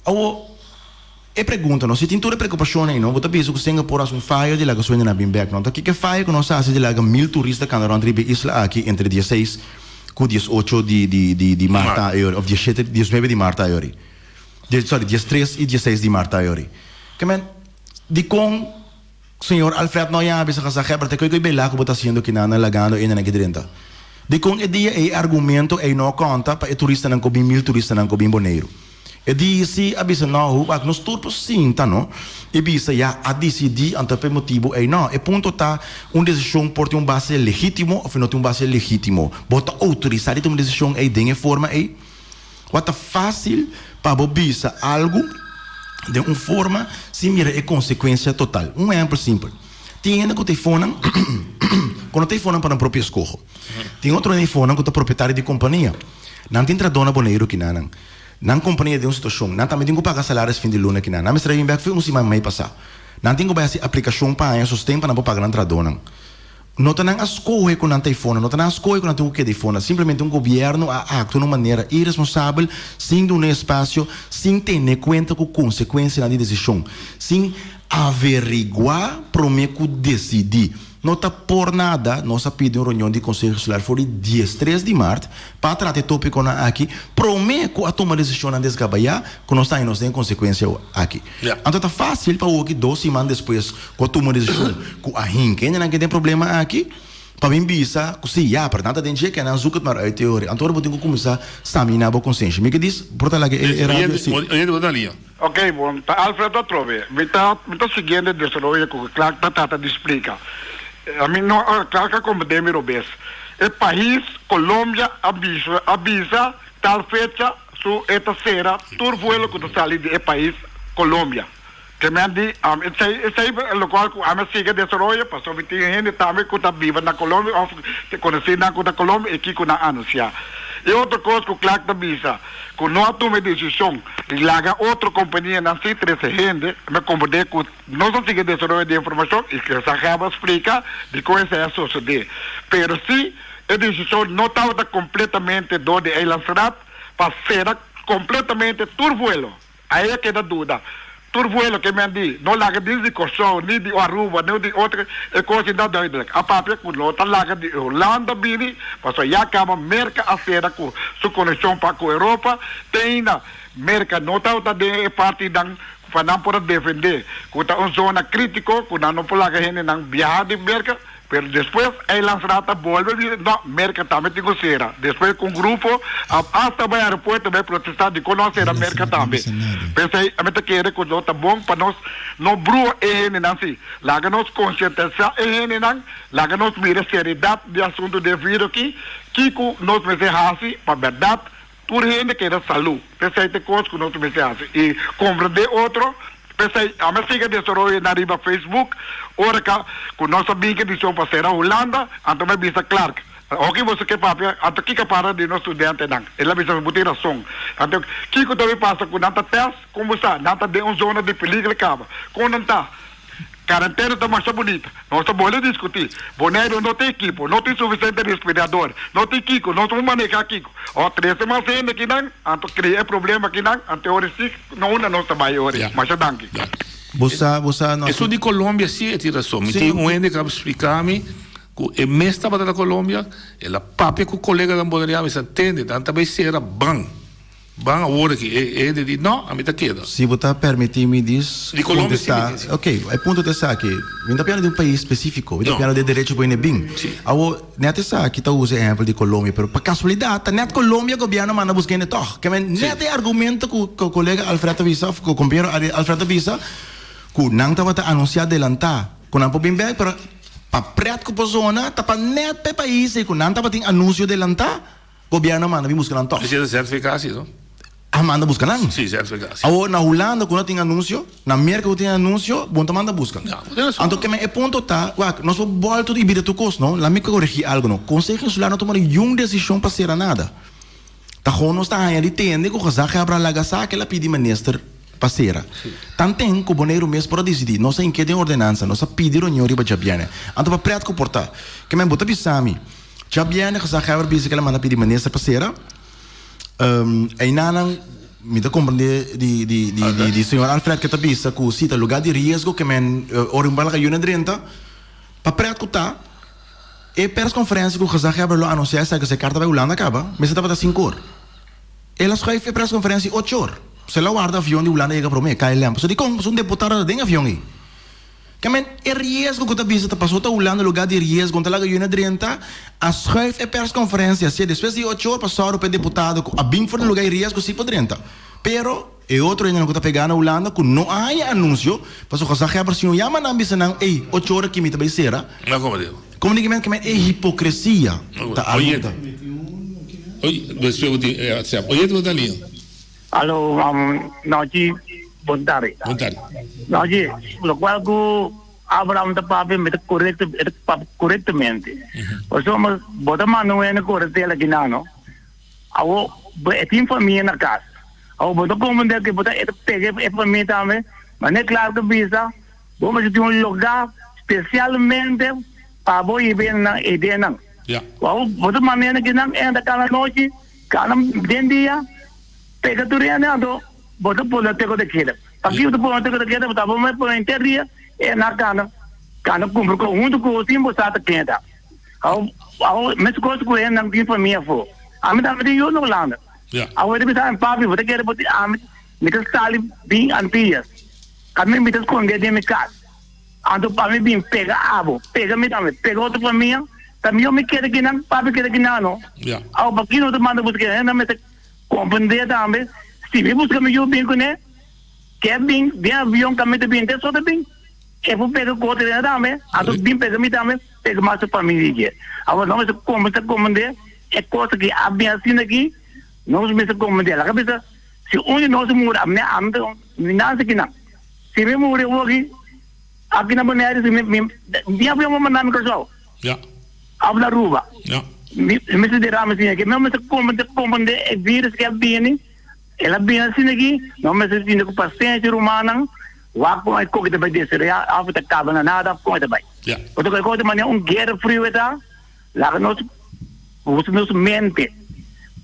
[SPEAKER 4] Awor. E pregunta no, si tin tur e preokupashonnan ei no, bo ta bisa ku Singapore hasi un fayo di laga su hendenan bin bèk no? Anto kiko e fayo ku nos hasi di laga mil turista kanda rònt riba e isla aki entre dieseis ku diesocho di di di di mart ayori òf dieshete diesnuebe di mart ayori? Sorry, diestres i dieseis di mart ayori. Ke men, dikon Señor Alfred no ya bisa gezaghebber te koe koe bela ku bo ta hasiendo kinan nan lagando hendenan ki drenta? Dikon e dia ei e argumento ei no konta pa e turistanan ku bin mil turistanan ku bin Boneiru? E di si a bisa no hu wak nos tur por sinta no i bisa ya a disidí anto pa e motibu ei no. E punto ta un desishon por tin un base legítimo òf e no tin un base legítimo. Bo ta outorisá di tuma un desishon ei den e forma ei? Wak ta fásil pa bo bisa algu den un forma sin mira e konsekuensia total. Un ehèmpel simpel, tin hende ku ta eifonan ku no ta eifonan pa nan propio eskoho. Tin otro hende eifonan ku ta propietario di kompania. Nan tin trahadó na Boneiru kinanan. Nan kompania den un situashon. Nan tambe tin ku paga salaris fin di luna kinan. Nan mester a bin bèk for un siman mei pasá. Nan tin ku bai hasi aplikashon pa haña sosten pa nan por paga nan trahadónan. No ta nan a skohe ku nan ta eifonan, no ta nan a skohe ku nan tin ku keda eifonan. Simplemente un gobièrnu a aktua na un manera iresponsabel, sin duna espasio, sin tene kuenta ku konsekuensianan di desishon, sin averiguá promé ku desidí. No ta por nada nos a pidi un reunion di Konseho Insular for di diestres di mart pa trata e tópikonan aki promé ku a tuma desishonnan desgabayá ku nos ta haña nos den e konsekuensia aki. Anto ta fásil pa hoki dos siman despues ku a tuma desishon ku a hinka hendenan ke den problema aki pa bin bisa ku si ya pero nan ta den dje ke nan zoek het maar uit teoria. Anto ora bo tin ku kuminsá saminá bo konsenshi. Mi ke dis por ta laga e radio si.
[SPEAKER 5] Ok, bon, ta Alfred atrobe. Mi ta, mi ta siguiendo e desaroyo ku Clark ta trata di splika. Ami no, Clark a komprendé mi robes. E pais Colombia a bisa, a bisa tal fecha su e ta sera tur vuelo ku ta sali di e pais Colombia. Ke men di, esei, esei lokual ku ami a sigui e desaroyo pasobra mi tin hende tambe ku ta biba na Colombia òf konosínan ku ta Colombia i kiko nan anunsiá. E otro kos ku Clark ta bisa. Ku no a tuma e desishon di laga otro kompanianan sin trese hende, mi komprendé ku nos a sigui desaroyo di informashon i Gezaghebber a splika dikon esei a sosodé. Pero si e desishon no tabata kompletamente dor di Eilandsraad pa sera kompletamente tur vuelo. Ahí a keda duda. Tur vuelo ke men di no laga ni di Kòrsou, ni di Aruba, ni di otro, e kos ainda duidelijk. A papia ku no ta laga di Hulanda bini, pasobra ya kaba Merka a sera ku su konekshon pa ku Europa, te ainda Merka no tabata den e partinan pa nan por a defende ku ta un zona kritiko ku nan no por laga hendenan biaha di Merka. Pero despues Eilandsraad a bolbe bisa, no, Merca tambe tin cu cera. Despues cu un grupo a hasta bay aeropuerto bay protesta dicon no a cera Merca tambe. P'esey ami ta kere cu lo ta bon pa nos no brua e hendenan si. Laga nos concientisa e hendenan, laga nos mira seriedad di asunto di e virus aki, kico nos mester haci pa berdad tur hende keda salu. P'esey ta e cos cu nos mester haci y comprende otro. P'esei ami a sigui e desaroyo nan riba Facebook ora ka ku nos a bin ku e desishon pa sera Hulanda, anto mi a bisa Clark, Oki boso ke papia, anto kiko a para di nos studentenan? El a bisa mi, Bo tin rason. Anto kiko ta bin pasa ku nan ta tèst? Kon bo sa? Nan ta den un zona di peligro kaba. Kon nan ta? Karentena ta masha bunita. Nos ta bolbe diskutí. Boneiru no tin ekipo, no tin sufisiente respirador, no tin kiko, nos no por manehá kiko. Ò trese mas hende akinan, anto krea e problema akinan, anto e ora si no unda nos ta bai e ora ei. Masha danki.
[SPEAKER 4] Bo sa, bo sa, nos.
[SPEAKER 2] Esun di Colombia si e tin rason. Mi tin un hende ku a splika mi ku e mes tabata na Colombia, el a papia ku koleganan boneriano, mi sa tende, nan ta bai sera ban. Ban awor aki. E hende di, No, ami ta keda.
[SPEAKER 4] Si bo ta permití mi dis
[SPEAKER 2] Di Colombia si mi
[SPEAKER 4] kontestá.
[SPEAKER 2] tin si.
[SPEAKER 4] Ok, e punto ta esaki. Mi no ta piano di un pais spesífiko. Mi ta
[SPEAKER 2] No.
[SPEAKER 4] piano di e derecho ku hende bin.
[SPEAKER 2] Si.
[SPEAKER 4] Awor, nèt esaki ta usa e ehèmpel di Colombia, pero pa kasualidat ta nèt Colombia gobièrnu manda buska hende tòg. Ke men
[SPEAKER 2] Si.
[SPEAKER 4] nèt e argumento ku ku kolega Alfred ta bisa òf ku kompañero Alfred ta bisa ku nan tabata anunsiá adelantá ku nan por bin bèk, pero pa prèt ku por zona ta pa nèt pa e pais ei ku nan tabatin anunsio adelantá. Gobierno a manda bin buska nan tòg.
[SPEAKER 2] Esei ta ZVK si no?
[SPEAKER 4] A manda buska nan.
[SPEAKER 2] Si, ZVK si.
[SPEAKER 4] Awor na Hulanda ku no tin anunsio, na Merka ku tin anunsio, bo no ta manda buska.
[SPEAKER 2] Ya, bo tin rason.
[SPEAKER 4] Anto keme e punto ta, wak, nos por bòltu i bira tur kos no. Laat mi koregí algu no. Konseho Insular no tuma niun desishon pa sera nada. Ta gewoon nos ta haña di tende ku gezaghebber a laga sa ke el a pidi minister pa sera. Tanten ku Boneiru mes por a disidí, nos a ink'é den ordenansa, nos a pidi reunion riba djabièrnè. Anto pa prèt ku por ta. Keme bo ta bisa mi. Djabièrnè gezaghebber bisa ku el a manda pidi minister pa sera. Einanan mi ta komprendé di di di di di señor Alfred ke ta bisa ku si ta lugá di riesgo ke men ora un bala kayó na drenta. Pa prèt ku ta e perskonferensia ku gezaghebber lo anunsiá esaki ku se karta bai Hulanda kaba mester tabata sink'or. El a schuif e perskonferensia och'or. Pasobra el a warda avion di Hulanda yega promé, KLM. Pasobra dikon? Pasobra un deputado ta den avion ei. Kemen e riesgo ku ta bisa ta pasó ta Hulanda lugá di riesgo no ta laga yu na drenta, a schuif e persconferencia si despues di ocho or pa sòru pa e deputado ku a bin for di lugá di riesgo si por drenta. Pero e otro hendenan ku ta pegá na Hulanda ku no a haña anunsio pasobra gezaghebber si no yama nan bisa nan ey ocho or aki mi ta bai sera.
[SPEAKER 2] No komo digo.
[SPEAKER 4] Komo di kemen kemen e hipokresia ta algu ku ta.
[SPEAKER 2] Oye, despues bo tin e WhatsApp. Oye bo ta liña.
[SPEAKER 6] Alo, nochi, bon tardi.
[SPEAKER 2] Bon tardi.
[SPEAKER 6] Nochi, locual cu Abraham ta papia mi ta correcto, e ta papia correctamente. Pasobra bo ta manda un hende core tela aki nan, no? Awo, bo e tin famia na cas. Awo bo ta comprende cu bo ta e ta pega e famia tambe, ma no e claro cu bisa, bo mester tin un lugar specialmente pa bo hiba e nan e den nan.
[SPEAKER 2] Ja.
[SPEAKER 6] Awo, bo ta manda hende aki nan, e hende ta cana nochi, Cada den dia pega tur hende anto bo ta pone teko de keda. Paki bo ta pone teko de keda bo ta pone pone henter dia e na cana cana cumpra cu hunto cu sin bo sa ta keda. Awo awo mes cos cu hendenan tin famia afo. Ami tambe tin yu na Hulanda. Awo e ta bisa ami papi bo ta kere bo tin ami mi ta sali bin Antillas ami mi ta sconde den mi cas. Anto pa mi bin pega abo, pega mi tambe, pega otro famia, ta mihó mi keda kinan, papi keda kinan no. Awo pa kino ta manda buska hende nan mester comprende tambe, si mi buska mi yu bin kuné, ke bin den avion ka mi ta bin te so ta bin, e por pega ku otro hende tambe, anto bin pega mi tambe, pega mas su famia dje. Awo nos mester kuminsá comprende e kos aki a bin asina aki, nos mester comprende, laga bisa si un di nos muri, ami mi nanse kinan. Si mi muri awoki, aki na Bonaire, si mi, mi, mi avion por manda mi Kòrsou.
[SPEAKER 2] Ja.
[SPEAKER 6] Of na Aruba.
[SPEAKER 2] Ja.
[SPEAKER 6] Mi, mi mester derama asina aki. Mi mester komprende, komprende e virus ke a bini. El a bini asina aki. No mester sinti ku pasensia rumannan. Wak kon e koki ta bai desaroyá, of e ta kaba na nada, of kon e ta bai.
[SPEAKER 2] Ja.
[SPEAKER 6] Pasobra e koki ta manera un guera friu e ta. Laga nos usa nos mente.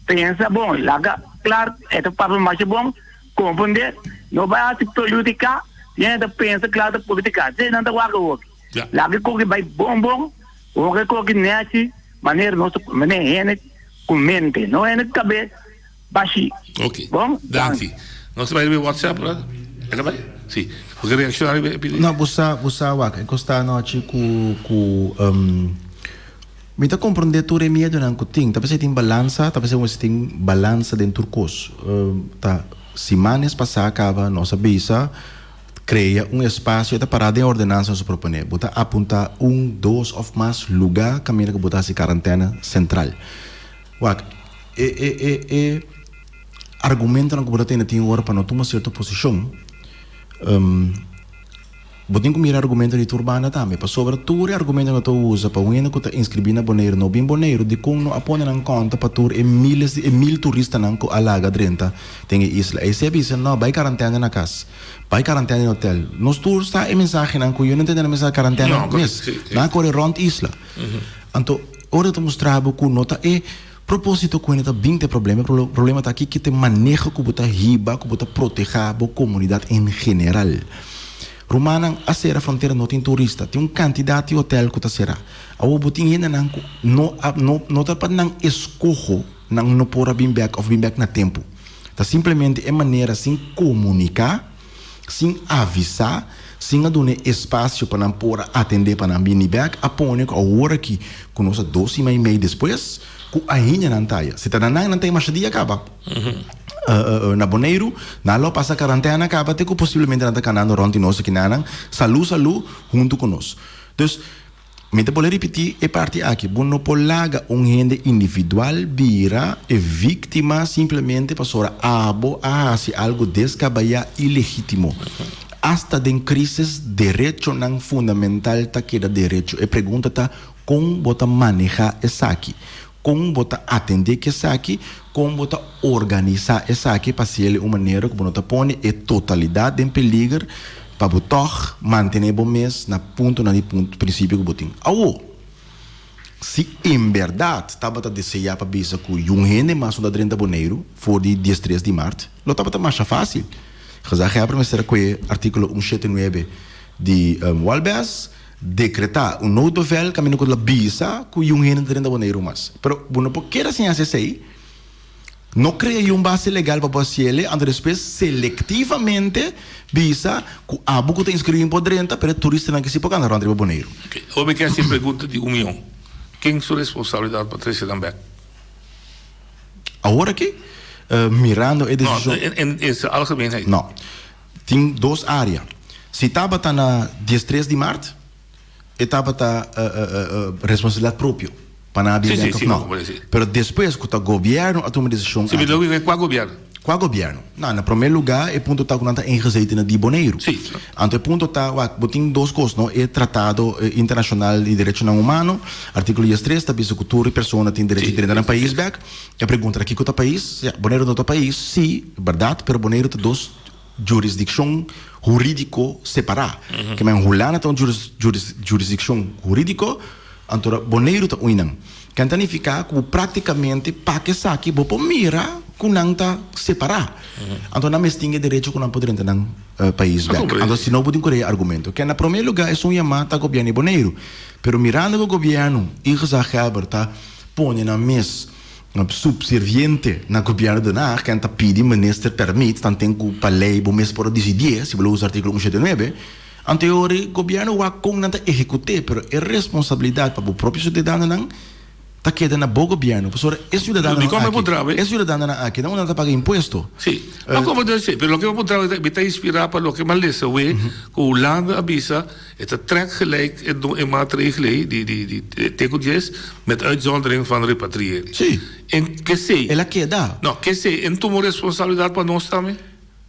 [SPEAKER 6] Pensa bon, laga klar, e ta papia masha bon, komprende, no bai hasi politica, hende ta pensa klar ta politica, esei nan ta wak awoki. Laga e koki bai bon bon, wak e koki nechi, manera nos ta, manera hende ku mente, no hende ku kabes bashi.
[SPEAKER 2] Ok,
[SPEAKER 6] Bon,
[SPEAKER 2] danki. Nos ta bai riba e WhatsApp, no? E ta bai? Si. Bo ke reakshoná riba e pidi?
[SPEAKER 4] No, bo sa, bo sa wak, e kos ta anochi ku, ku, mi ta komprondé tur e miedunan ku tin. Ta p'esei tin balansa, ta p'esei mester tin balansa den tur kos. Ta simanes pasá kaba nos a bisa krea un espasio, e ta pará den e ordenansa nos a proponé. Bo ta apuntá un, dos òf mas lugá kaminda ku bo ta hasi karantèna sentral. Wak, e, e, e, e argumentonan ku bo ta tene tin ora pa no tuma sierto posishon. Bo tin ku mira argumento di tur banda tambe, pasobra tur e argumento ku ta usa pa un hende ku ta inskribí na Boneiru no bin Boneiru, dikon no a pone nan konta pa tur e miles di e mil turistanan ku a laga drenta den e isla? Esei a bisa, no, bai karantène na kas, bai karantène den hotel. Nos tur sa e mensahenan ku yo no tende nan mensahe karantène mes, nan a kore rònt isla. Anto ora ta mustra bo ku no ta e Propósito ku hende ta bin ta e problema. E problema ta aki ki ta e maneho ku bo ta hiba, ku bo ta protehá bo komunidat en general. Rumannan, a sera frontera no tin turista. Tin un kantidat di hotel ku ta será. Awor bo tin hendenan ku no a no no ta pa nan eskoho nan no por a bin bèk òf bin bèk na tempu. Ta simplemente e manera sin komuniká. Sin avisá, sin a duna e espasio pa nan por a atendé pa nan bini bèk, a pone ku awor aki ku nos a dos siman i mei despues ku ainda nan ta aya. Si ta na nan, nan ta e masha dia kaba. Na Boneiru, nan lo a pasa karantèna kaba te ku posiblemente nan ta kanando rònt di nos aki nan, salú salú huntu ku nos. Dus. Mi ta bolbe ripití e parti aki, bo no por laga un hende individual bira e víktima simplemente pasobra abo a hasi algu deskabayá i legítimo. Asta den krísis derechonan fundamental ta keda derecho. E pregunta ta kon bo ta manehá esaki, kon bo ta atendé ku esaki, kon bo ta organisá esaki pa hasiel un manera ku bo no ta pone e totalidat den peliger pa bo tòg mantené bo mes na puntonan di prinsipio ku bo tin. Awor, si en bèrdat tabata deseá pa bisa ku yun hende mas no ta drenta Boneiru for di diestres di mart, lo tabata masha fásil. Gezaghèber mester a kohe artíkulo un shete nuebe di Walbes, dekretá un noodbevel kaminda ku ta bisa ku yun hende ta drenta Boneiru mas. Pero bo no por keda sin hasi esei. No krea yu un base legal pa bo hasiele, anto despues selektivamente bisa ku abo ku ta inskribí por drenta, pero e turistanan ke si por kanta rònt riba Boneiru.
[SPEAKER 2] Oke, awor mi ke hasi e pregunta di un mion. Ken su responsabilidat pa trese nan bèk?
[SPEAKER 4] Awor aki, mirando e desishon.
[SPEAKER 2] No, en su algemeenheid.
[SPEAKER 4] No. Tin dos área. Si tabata na diestres di mart, e tabata responsabilidat propio pa nan a bin bek of no. Pero despues ku ta gobièrnu a tuma e desishon
[SPEAKER 2] aki. Si, mi kua gobièrnu?
[SPEAKER 4] Kua gobièrnu? No, na promé lugá e punto ta ku nan ta ingezeten na di Boneiru. Anto e punto ta, wak, bo tin dos kos, no? E tratado internashonal di derechonan humano, artíkulo diestres, ta bisa ku tur persona tin derecho di drenta nan pais bek. E pregunta ta kiko ta pais? Ya, Boneiru no ta pais, si, bèrdat, pero Boneiru ta dos jurisdikshon hurídiko separá. Ke men Hulanda ta un jurisdikshon hurídiko, anto Boneiru ta un nan. Ken ta nifiká ku bo práktikamente pak esaki bo por mira ku nan ta separá. Anto nan mes tin e derecho ku nan por drenta nan pais bèk. Anto si no bo tin ku rei argumento. Ken na promé lugá esun yamá ta gobièrnu di Boneiru. Pero mirando ku gobièrnu i gezaghèber ta pone nan mes Subserviente na Gobierno Den Haag ken ta pidi minister permit tanten ku pa lei bo mes por a disidié, si bo lo usa artíkulo un shete nuebe, anto e ora ei Gobierno wak kon nan ta ehekut'é, pero e responsabilidat pa bo propio siudadanonan ta keda na bo Gobierno, pasobra e siudadanonan aki, e siudadanonan aki nan unda nan ta paga impuesto.
[SPEAKER 2] Sí, ma komo ta esei? Pero loke mi a puntra mi ta inspirá pa loke mi a lesa awe ku Hulanda a bisa. E ta trek gelijk e e maatregel ei di di di te ku djes met uitzondering van repatriëring.
[SPEAKER 4] Sí.
[SPEAKER 2] En kesey.
[SPEAKER 4] El a keda.
[SPEAKER 2] No, kesey en tumo responsabilidad pa nos tambe?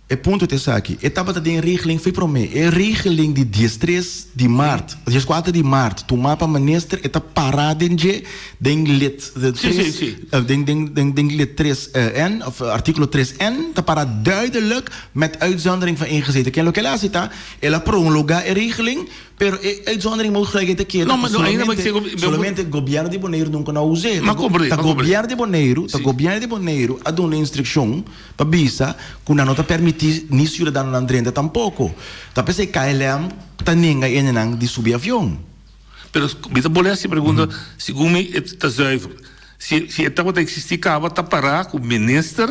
[SPEAKER 4] E punto ta esaki, e tabata den regeling fo'i promé. E regeling di diestres di mart, dieskuater di mart, tumá pa minister, e ta pará den dje, den lid tres, den den den den lid tres N, òf artíkulo tres N, ta pará duidelijk met uitzondering van ingezeten. Ken loke el a hasi ta, El a prolongá e regeling, pero e uitzondering mogelijkheid ta keda
[SPEAKER 2] No, ma no, ainda
[SPEAKER 4] solamente,
[SPEAKER 2] ma
[SPEAKER 4] solamente gobièrnu di Boneiru nunka no a us'é.
[SPEAKER 2] Ma komprendé,
[SPEAKER 4] Ta
[SPEAKER 2] ma komprendé.
[SPEAKER 4] gobièrnu di Boneiru, ta
[SPEAKER 2] Sí.
[SPEAKER 4] gobièrnu di Boneiru a duna instrukshon pa bisa ku nan no ta permití ni siudadanonan drenta tampoko. Ta p'esei KLM ta nenga e hendenan di subi avion.
[SPEAKER 2] Pero mi ta bolbe hasi pregunta, segun mi e ta zuiver. Si si e tabata existi caba ta para cu minister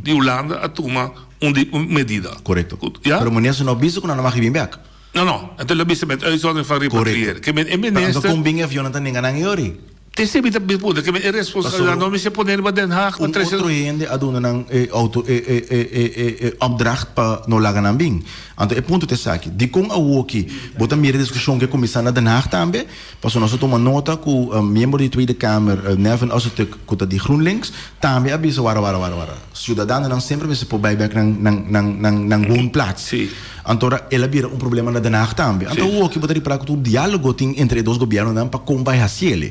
[SPEAKER 2] di Hulanda a tuma un di un medida.
[SPEAKER 4] Correcto.
[SPEAKER 2] Ya?
[SPEAKER 4] Pero minister no a bisa cu nan a mag bin bek.
[SPEAKER 2] No, no. Enton el a bisa met uitzondering van repatriëren.
[SPEAKER 4] Correcto.
[SPEAKER 2] Ke men e
[SPEAKER 4] Pero anto
[SPEAKER 2] minister.
[SPEAKER 4] con bin e avionnan ta nenga nan e ori?
[SPEAKER 2] Te esei mi ta puntra. Ke men e responsabilidad no mester pone riba Den Haag pa
[SPEAKER 4] Un
[SPEAKER 2] trece.
[SPEAKER 4] otro hende a duna nan e auto e e e e e e opdracht pa no laga nan bin. Anto e punto ta esaki. Dikon awoki bo ta mira e diskushon ke kuminsá na Den Haag tambe? Pasobra nos a tuma nota ku miembro di Tweede Kamer Nevin Özütürk ku ta di GroenLinks tambe a bisa wara wara wara wara. Siudadanonan semper mester por bai bèk nan nan nan nan nan woonplaats.
[SPEAKER 2] Sí.
[SPEAKER 4] Anto ora el a bira un problema na Den Haag tambe. Anto awoki bo ta ripara ku tur diálogo tin entre e dos gobièrnunan pa kon bai hasi el.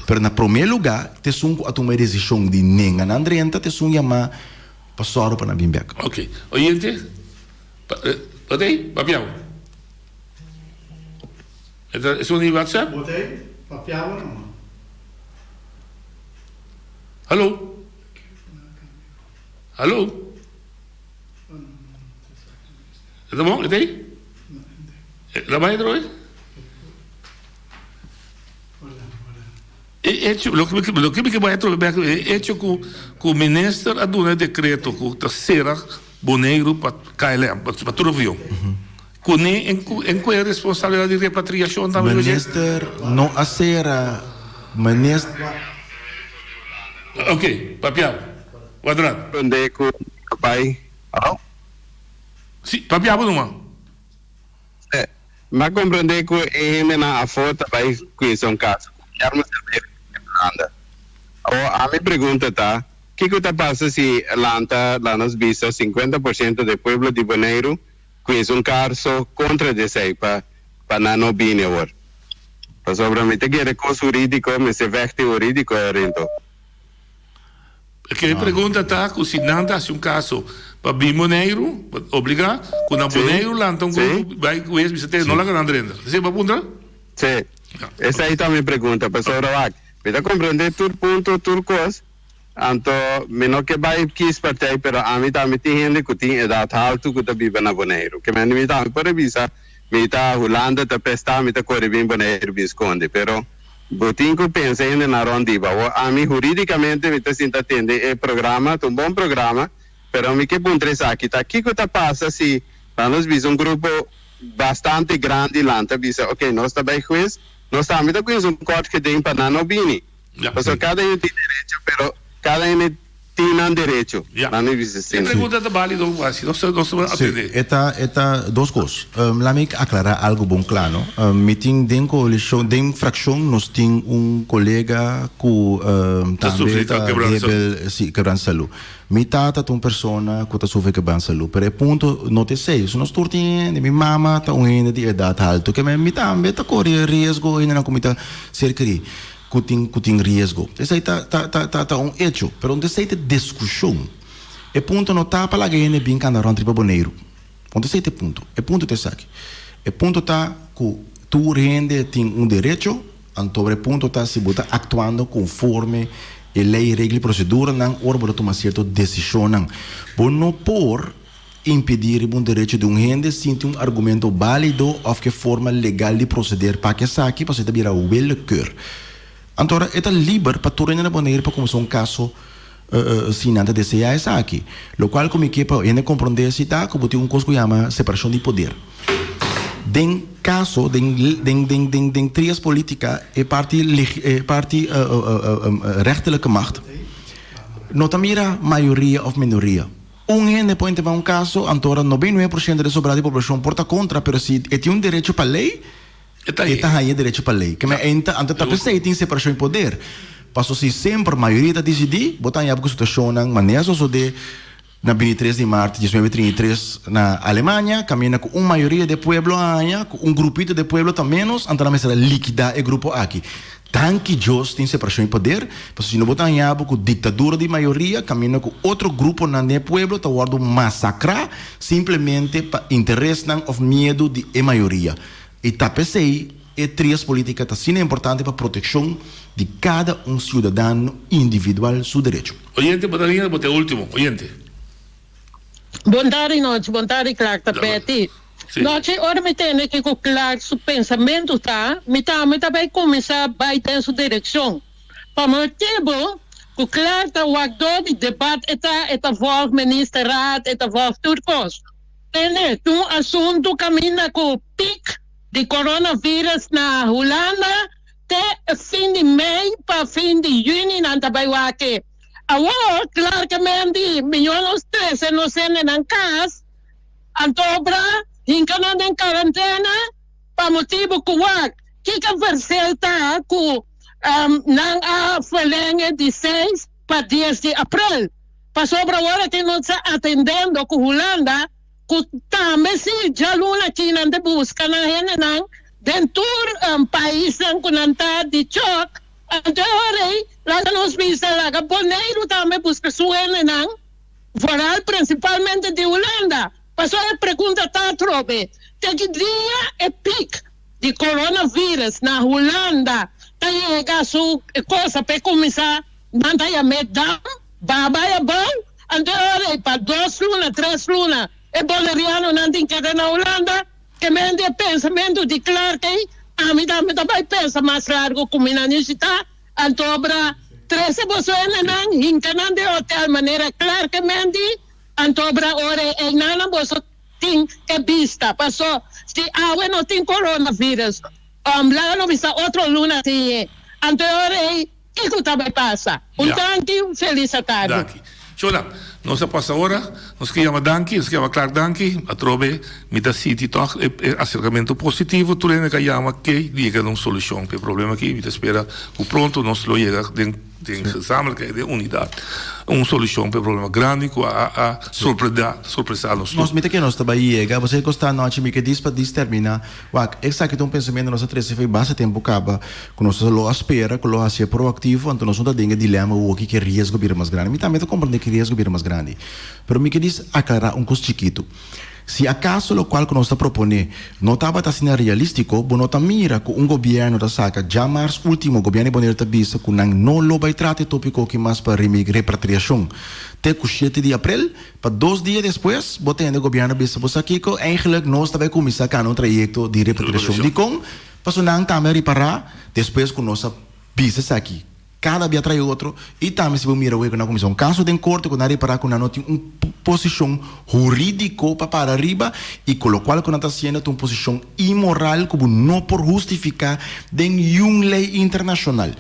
[SPEAKER 4] Pero na promé lugá ta esun ku a tuma e desishon di nenga nan drenta ta esun yamá pa sòru pa nan bin bèk.
[SPEAKER 2] Ok. Oyente, bo ta ei? Papia bo. E ta esun di WhatsApp?
[SPEAKER 3] Bo ta ei? Papia bo numa.
[SPEAKER 2] Hallo? Hallo? E ta bon? E ta ei? La bai otra vez? E hecho, loke mi, loke mi ke bai atrobe bek, e hecho ku ku minister a duna e dekreto ku ta sera Boneiru pa KLM, pa pa tur avion. Kuné en ku en ku e responsabilidat di repatriashon tambe riba dje?
[SPEAKER 4] Minister no a sera, minister.
[SPEAKER 2] Ok, papia. Cuadrat.
[SPEAKER 7] Donde ku a bai? Alo?
[SPEAKER 2] Si, papia bo numa.
[SPEAKER 7] Si, mi a komprendé ku e hendenan afó ta bai kuinsa un kaso ku Guillermo Silverio di Hulanda. Awor, ami pregunta ta, kiko ta pasa si lanta, laat nos bisa, sinkuenta por siento di e pueblo di Boneiru kuinsa un karso kontra di esei pa pa nan no bini awor? Pasobra mi ta kere kos hurídiko mester vègti hurídiko arinto.
[SPEAKER 2] E pregunta ta ku si nan ta hasi un kaso pa bin Boneiru, pa obligá, ku na Boneiru lanta un grupo bai ku es bisa te no laga nan drenta. Esei bo a puntra?
[SPEAKER 7] Sí. Esei ta mi pregunta, pasobra wak, mi ta komprendé tur punto, tur kos, anto mi no ke bai kies partij, pero ami tambe tin hende ku tin edat haltu ku ta biba na Boneiru. Ke mende mi tambe por a bisa mi ta Hulanda ta pestá, mi ta kore bin Boneiru bin skonde, pero. Bo tin ku pensa hende na rond di bo. Awor ami huridikamente mi ta sinta tende e programa, ta un bon programa, pero mi ke puntra esaki, ta kiko ta pasa si laga nos bisa un grupo bastante grandi lanta bisa ok nos ta bai hues, nos tambe ta kuinsa un kort geding pa nan no bini. Pasobra kada hende tin derecho pero kada hende tin nan derecho.
[SPEAKER 2] Ya.
[SPEAKER 7] Nan mi bisa
[SPEAKER 2] E
[SPEAKER 7] asina.
[SPEAKER 2] pregunta ta bálido, Wasi. Nos ta, nos ta
[SPEAKER 4] Sí,
[SPEAKER 2] atendé.
[SPEAKER 4] e ta, e ta dos kos. Laat mi aklará algu bon kla, no. Mi tin den koalishon, den frakshon nos tin un kolega ku
[SPEAKER 2] Ta
[SPEAKER 4] tambe
[SPEAKER 2] sufri
[SPEAKER 4] ta
[SPEAKER 2] kebranto.
[SPEAKER 4] debel, sí, kebranto salú. Mi tata ta un persona ku ta sufri kebranto salú, pero e punto no ta esei. So nos tur tin hende, mi mama ta un hende di edat haltu, ke mi tambe ta kore riesgo hendenan ku mi ta ser kerí. Ku tin ku tin riesgo. Esei ta ta ta ta ta un echo, pero no ta esei ta diskushon. E punto no ta pa laga hende bin kanda rònt riba Boneiru. No ta esei ta e punto. E punto ta esaki. E punto ta ku tur hende tin un derecho, anto e punto ta si bo ta aktuando konforme e lei, regla i proseduranan ora bo ta tuma sierto desishonnan. Bo no por. Impedí riba un derecho di un hende sin tin un argumento bálido òf ke forma legal di proseder pa ke esaki, pasobra e ta bira willekeur. Anto ora e ta liber pa tur hende na Boneiru pa kuminsá un kaso si nan ta deseá esaki. Lokual ku mi ke pa hende komprondé si ta ku bo tin un kos ku yama separashon di poder. Den kaso, den den den den den trias polítika e parti e parti rechterlijke macht no ta mira mayoria òf minoria. Un hende por intentá un kaso, anto ora 99% di sobrá di poblashon por ta kontra, pero si e tin un derecho pa lei, e ta haña e derecho pa lei. Keme enta, anto ta p'esei tin separashon di poder. Paso si semper mayoria ta disidí, bo ta haña bo ku situashonnan manera sosodé na 23 di mart 1933 na Alemania, kaminda ku un mayoria di e pueblo a haña ku un grupito di e pueblo ta ménos, anto nan mester a likidá e grupo aki. Danki Dios tin separashon di poder, pasobra si no bo ta haña bo ku diktadura di mayoria kaminda ku otro gruponan den e pueblo ta wòrdu masakrá simplemente pa interesnan òf miedu di e mayoria. I ta p'esei e trias politika ta asina importante pa protekshon di kada un siudadano individual su derecho.
[SPEAKER 2] Oyente, bo ta liña, bo ta e ultimo. Oyente.
[SPEAKER 8] Bon tardi nochi, bon tardi Clark, ta Betty. Nochi ora mi tende kiko Clark su pensamentu ta, mi tambe ta bay cuminsa bay den su direccion. Pa motibo cu Clark ta wak dor di debat e ta, e ta volg ministerraad, e ta volg tur cos. Tende, tin un asuntu caminda cu piek di coronavirus na Hulanda te fin di mei pa fin di juni nan ta bay wak e. Awor Clark a mendi, mijo nos trece nos hende nan cas. Anto obra hinka nan den karantena pa motibu ku wak kiko versel ta ku nan a verlenge di seis pa dies di aprel. Pasobra ora ki nos ta atendendo ku Hulanda. Ku tambe si djaluna aki nan ta buska nan hendenan den tur paisnan ku nan ta di chòk, anto e ora ei laga nos bisa laga Boneiru tambe buska su hendenan, vooral prinsipalmente di Hulanda. Pasobra e pregunta ta atrobe, te ki dia e pik di coronavirus na Hulanda ta yega su cosa p'e cuminsa nan ta yam'é dam, baba y abou, anto e ora ei pa dos luna, tres luna e Bonerianonan tin keda na Hulanda, ke men di e pensamentu di Clark ei, ami tambe ta bai pensa mas largo ku mi na nishita, anto obra trese boso hendenan hinka nan den hotel manera Clark e men di, anto obra ora ei einan boso. Tin e bista paso si awe no tin coronavirus laga no bisa otro luna tin e anto e ora ey kico ta bay pasa un danki un feliz atardi.
[SPEAKER 2] Danki. Chona, nos a pasa ora, nos ke yama danki, nos ke yama Clark danki, atrobe mi ta sinti tog e asercamento positivo, tur hende ka yama ke yega na un solucion pa e problema aki, mi ta spera cu pronto nos lo yega den. Den gezamenlijkheid, den unidad, un solucion pa e problema grandi cu a a sorprenda, sorpresa nos tur.
[SPEAKER 4] Nos mita ke nos ta bai yega, pasobra e kosta anochi mi ke dis pa dis termina. Wak, esaki ta un pensamiento nos a trese for basta tempo kaba, ku nos lo a spera ku lo hasié proaktivo, anto nos no ta den e dilema awoki ke riesgo bira mas grandi. Mi tambe ta komprende ke riesgo bira mas grandi, pero mi ke dis aklará un kos chikitu. Si acaso locual cu nos ta propone no tabata asina realistico, bo no ta mira cu un gobierno ta saca djamars ultimo gobierno di Bonaire ta bisa cu nan no lo bay trata e topico aki mas pa repatriacion te cu shete di april, pa dos dia despues bo tende gobierno bisa bo sa kico eigenlijk nos ta bay cuminsa cana un trayecto di repatriacion. Dicon? Pasobra nan tambe a ripara despues cu nos a bisa esaki. Cada bia trae otro y tambe si bo mira wega nan cuminsa un caso den corte cu nan repara cu nan no tin un posicion huridico pa para riba y cu locual cu nan ta haciendo ta un posicion inmoral cu bo no por hustifica den niun ley internacional.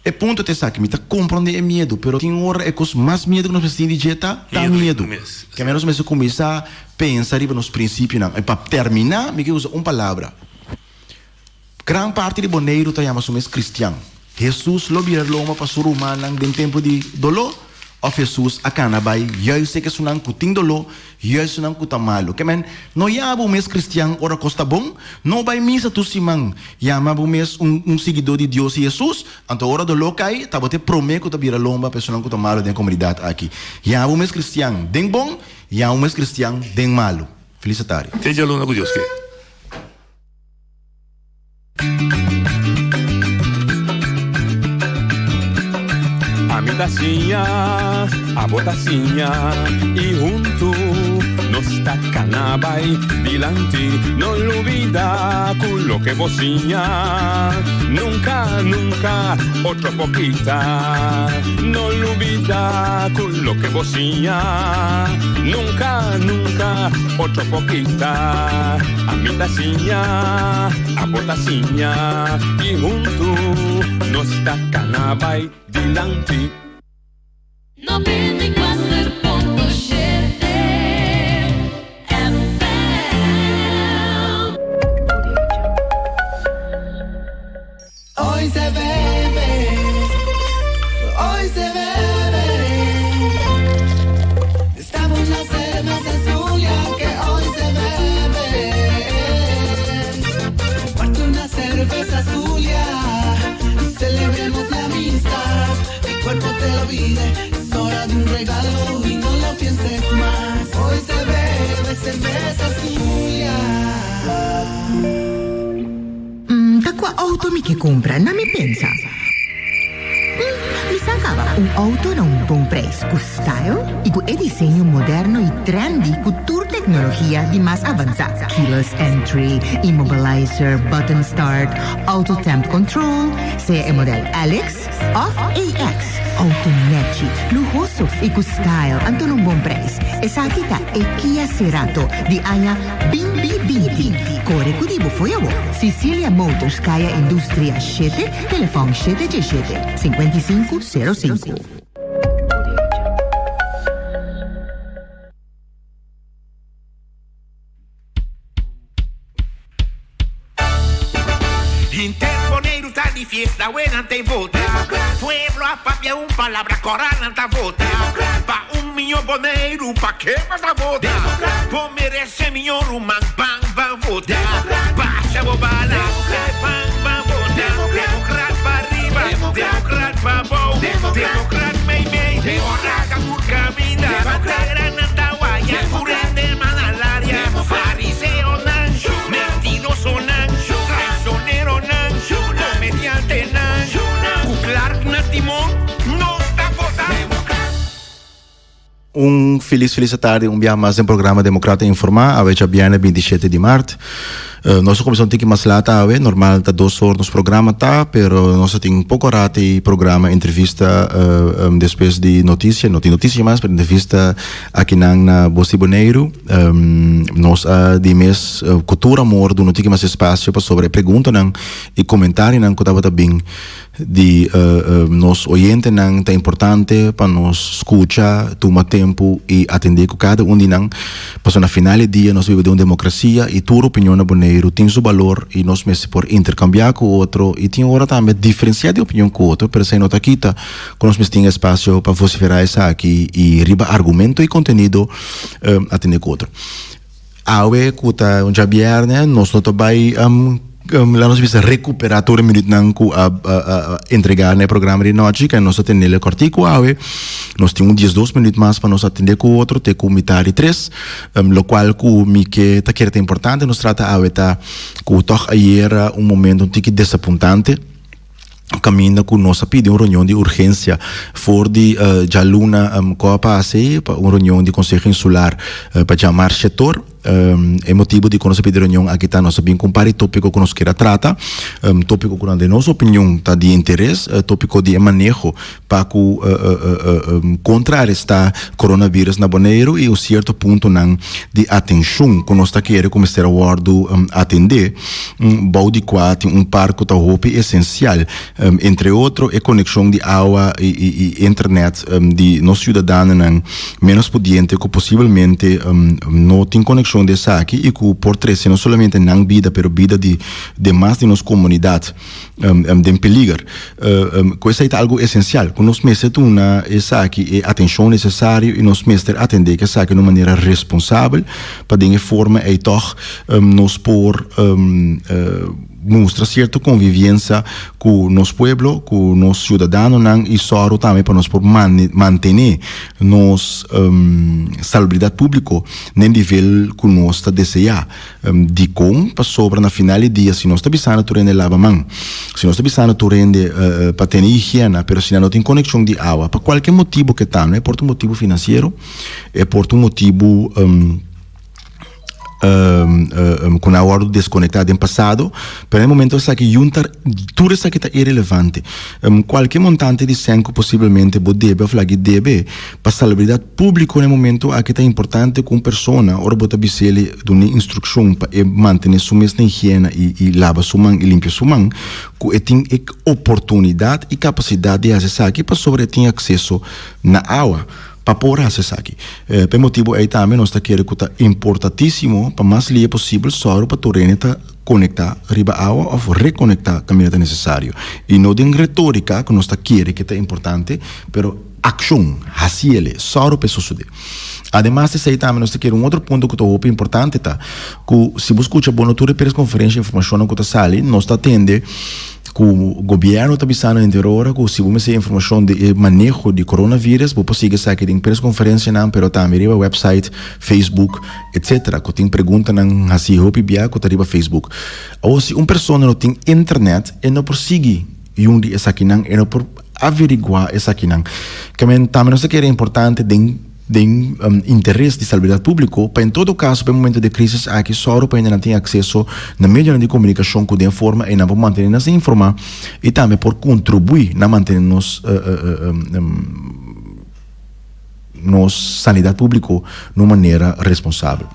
[SPEAKER 4] E punto ta esaki, mi ta comprende e miedo pero tin ora e cos mas miedo cu nos mester tin di dje ta ta miedo. Keme nos mester cuminsa pensa riba nos principionan. Y pa termina mi ke usa un palabra. Gran parti di Boneiru ta yama su mes kristian. Hesus lo bira loma pa su rumannan den tempu di doló? Òf Hesus a kana bai juist e esunnan ku tin doló, juist esunnan ku ta malu? Ke men, no yama bo mes kristian ora kos ta bon, no bai misa tur siman, yama bo mes un un siguidó di Dios i Hesus, anto ora doló kai, ta bo ta e promé ku ta bira lomba pa esunnan ku ta malu den e komunidat aki. Yama bo mes kristian den bon, yama bo mes kristian den malu. Felis atardi.
[SPEAKER 2] Te djaluna ku Dios ke.
[SPEAKER 1] Ami ta siña, abo ta siña y huntu nos ta cana bay dilanti. No lubida cu loke bo siña nunca, nunca otro por kita. No lubida cu loke bo siña nunca, nunca otro por kita. Ami ta siña, abo ta siña y huntu nos ta cana bay dilanti.
[SPEAKER 9] 94.7 FM.
[SPEAKER 10] Hoy se bebe, hoy se bebe. Destapa una cerveza Zulia que hoy se bebe. Comparte una cerveza Zulia y celebremos la amistad. El cuerpo te lo pide, es hora de un regalo y no lo pienses más. Hoy se bebe cerveza Zulia.
[SPEAKER 11] Mm, ta kua outo mi ke kumpra? Na mi pensa. Mm, mi sa kaba. Un outo na un bon prijs, ku style i ku e diseño moderno i trendy ku tur teknologia di mas avansá. Keyless entry, immobilizer, button start, auto temp control, sea e model LX, Of AX, auto nechi, luhoso y cu style anto na un bon prijs. Esaki ta e Kia Cerato di aña binti binti. Core cu di bo fo'i awo. Cicilia Motors, Caya Industria shete, telefon shete djeshete, 55 05.
[SPEAKER 12] Henter Boneiru ta di.
[SPEAKER 9] Fiesta nan ta vota. Pueblo a papia un palabra, kora nan ta vota. Pa un mihó Boneiru, pa ke bo ta vota? Bo meresé mihó ruman, ban ban vota. Basha bo bala, ban ban vota. Demokrat pa riba, demokrat pa bou, demokrat mei mei, ora ka tur kaminda. Bandera nan ta waya, tur hende man alaria. Fariseonan, mentirosonan, traicioneronan, comediantenan, cu Clark na timon, nos ta vota.
[SPEAKER 4] Un felis felis atardi un bia mas den programa Democrata Informa awe djabièrnè 27 di mart. Nos a kuminsá un tiki mas lat awe, normal ta dos or nos programa ta, pero nos a tin poko rat di programa entrevista despues di notisia, no tin notisia mas pero entrevista akinan na Bos di Boneiru. Nos a di mes ku tur amor duna un tiki mas espasio pasobra e preguntanan i komentarionan ku tabata bin di nos oyentenan ta importante pa nos skucha, tuma tempu i atendé ku kada un di nan, pasobra na final di dia nos biba den un demokrasia i tur opinion na Boneiru tin su balor i nos mester por interkambiá ku otro i tin ora tambe diferensiá di opinion ku otro, pero esei no ta kita ku nos mester tin espasio pa vosiferá esaki i riba argumento i kontenido atendé ku otro. Awe ku ta un djabièrnè nos no ta bai laat nos bisa rekuperá tur e minütnan ku a entregá na e programa di nochi ke nos ta tenel e kòrtiku awe. Nos tin un diesdos minüt mas pa nos atendé ku otro te ku mitar di tres. Lokual ku mi ke ta kere ta importante nos trata awe ta ku tòg ayera un momento un tiki desapuntante. Kaminda ku nos a pidi un reunion di urgensia for di djaluna ku a pasa ei pa un reunion di Konseho Insular pa djamar Shetor. E motibu di ku nos a pidi reunion aki ta nos a bin ku un par di topiko ku nos kier a trata, topiko ku nan den nos opinion ta di interes, topiko di e maneho pa ku kontrarestá coronavirus na Boneiru i un sierto puntonan di atenshon ku nos ta kere ku mester a wòrdu atendé, bou di kua tin un par ku ta hopi esensial, entre otro e konekshon di awa i internet di nos siudadanonan ménos pudiente ku posibelmente no tin konekshon di esaki i ku por trese no solamente nan bida pero bida di demas di nos komunidat. den peliger. Ku esei ta algu esensial, ku nos mester duna esaki e atenshon nesesario i nos mester atendé ku esaki na un manera responsabel pa den e forma ei tòg nos por mustra sierto konviviensa ku nos pueblo, ku nos siudadanonan i sòru tambe pa nos por mantené nos salubridat públiko na e nivel ku nos ta deseá. Dikon? Pasobra na final di dia si nos ta bisando tur hende laba man, si nos ta bisando tur hende pa tene higiena, pero si nan no tin konekshon di awa pa kualke motibu ke ta, no e por ta un motibu finansiero, e por ta un motibu ku nan a wòrdu deskonektá den pasado, pero na e momento esaki yunta tur esaki ta irelevante. Kualke montante di sèn ku posiblemente bo debe òf lagi debe Pa salubridat públiko na e momento aki ta importante ku un persona ora bo ta bis'el dun'é instrukshon pa e mantené su mes na higiena i i laba su man i limpia su man, ku e tin e oportunidat i kapasidat di hasi esaki pasobra e tin akseso na awa pa por hasi esaki. Pa e motibu ei tambe nos ta kere ku ta importantísimo pa mas lia posibel sòru pa tur hende ta konektá riba awa òf rekonektá kaminda ta nesesario. I no den retórika ku nos ta kere ke ta importante, pero. Akshon, hasiele, sòru pa e sosodé. Ademas di esei tambe nos ta kere un otro punto ku ta hopi importante ta ku si bo skucha bo no tur e preskonferensha informashonnan ku ta sali nos ta tende ku gobièrnu ta bisando henter ora ku si bo mester informashon di e maneho di coronavirus bo por sigui esaki den preskonferensianan pero tambe riba website, Facebook etcetera ku tin preguntanan hasi hopi bia ku ta riba Facebook. Awor si un persona no tin internet e no por sigui. I un di esakinan e no por averiguá esakinan. Kèmen tambe nos ta kere importante den den interes di salubridad públiko pa en todo kaso pa e momento di krisis aki sòru pa hendenan tin akseso na medionan di komunikashon ku den forma ei nan por mantené nos informá i tambe por kontribuí na mantené nos nos sanidat públiko na un manera responsabel.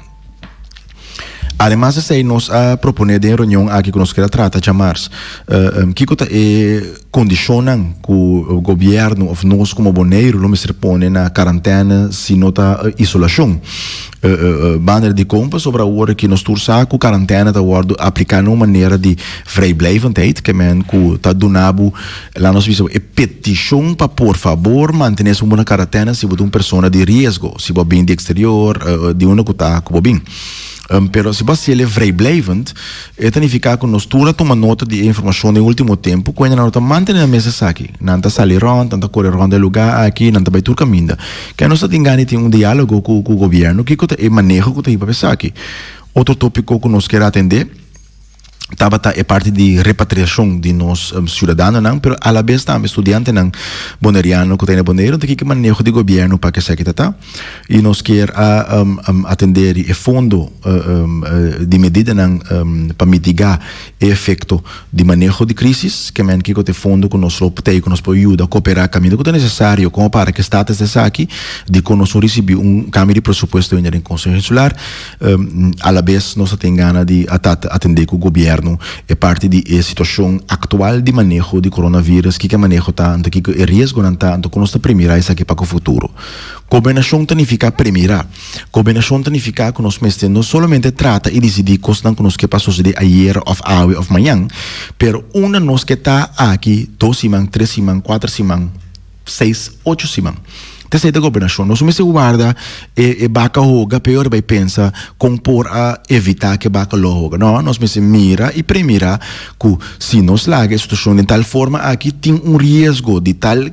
[SPEAKER 4] Ademas esei nos a proponé den e reunion aki ku nos kier a trata djamars kiko ta e kondishonnan ku gobièrnu òf nos komo Boneiru lo mester pone na karantène si no ta isolashon. Banda di dikon pasobra awor aki nos tur sa ku karantène ta wòrdu apliká na un manera di vrijblijvendheid ke men ku ta duna bo laat nos bisa e petishon pa por fabor mantené esun bo na karantène si bo ta un persona di riesgo si bo a bin di eksterior di unda ku ta ku bo bin. Pero si bo a hasiel e vrijblijvend, e ta nifiká ku nos tur a tuma nota di e informashon den último tempu ku hendenan no ta mantené nan mes esaki. Nan ta sali rònt, nan ta kore rònt e lugá aki, nan ta bai tur kaminda. Ke nos ta tin gana di tin un diálogo ku ku gobièrnu kiko ta e maneho ku ta hiba pa esaki. Otro tópiko ku nos kier atendé tabata e parti di repatriashon di nos siudadanonan, pero alabes tambe studiantenan boneriano ku ta na Boneiru, ta kiko e maneho di gobièrnu pa ku esaki ta ta. I nos kier a atendé di e fondo di medidanan pa mitigá e efekto di maneho di krísis, ke men kiko ta e fondo ku nos lo tei ku nos por yuda koperá kaminda ku ta nesesario komo para ku e status di esaki dikon nos no risibí un kambio di presupuesto ainda den Konseho Insular. Alabes nos ta tin gana di a ta atendé ku gobièrnu e parti di e situashon aktual di maneho di coronavirus, kiko e maneho ta, anto kiko e riesgonan ta, anto kon nos ta premirá esaki pa ku futuro. Gobernashon ta nifiká premirá. Gobernashon ta nifiká ku nos mester no solamente trata i disidí kosnan ku nos ke pa sosodé ayera òf awe òf mañan, pero unda nos ke ta aki dos siman, tres siman, kuater siman, seis, ocho siman. Ta esei ta gobernashon. Nos no mester warda e e baka hoga peor bai pensa kon por a evitá ku e baka lo hoga. No, nos mester mira i premirá ku si nos laga e situashon den tal forma aki tin un riesgo di tal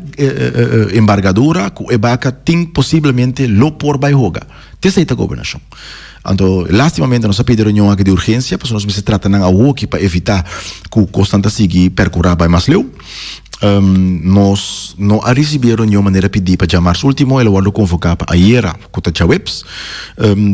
[SPEAKER 4] embargadura ku e baka tin posiblemente lo por bai hoga. Ta esei ta gobernashon. Anto lastimamente nos a pidi reunion aki di urgensia pasobra nos mester trata nan awoki pa evitá ku kosnan ta sigui perkurá bai mas leu. Nos no a risibí e reunion manera pidí pa djamars último, el a wòrdu konvoká pa ayera, ku ta djaweps.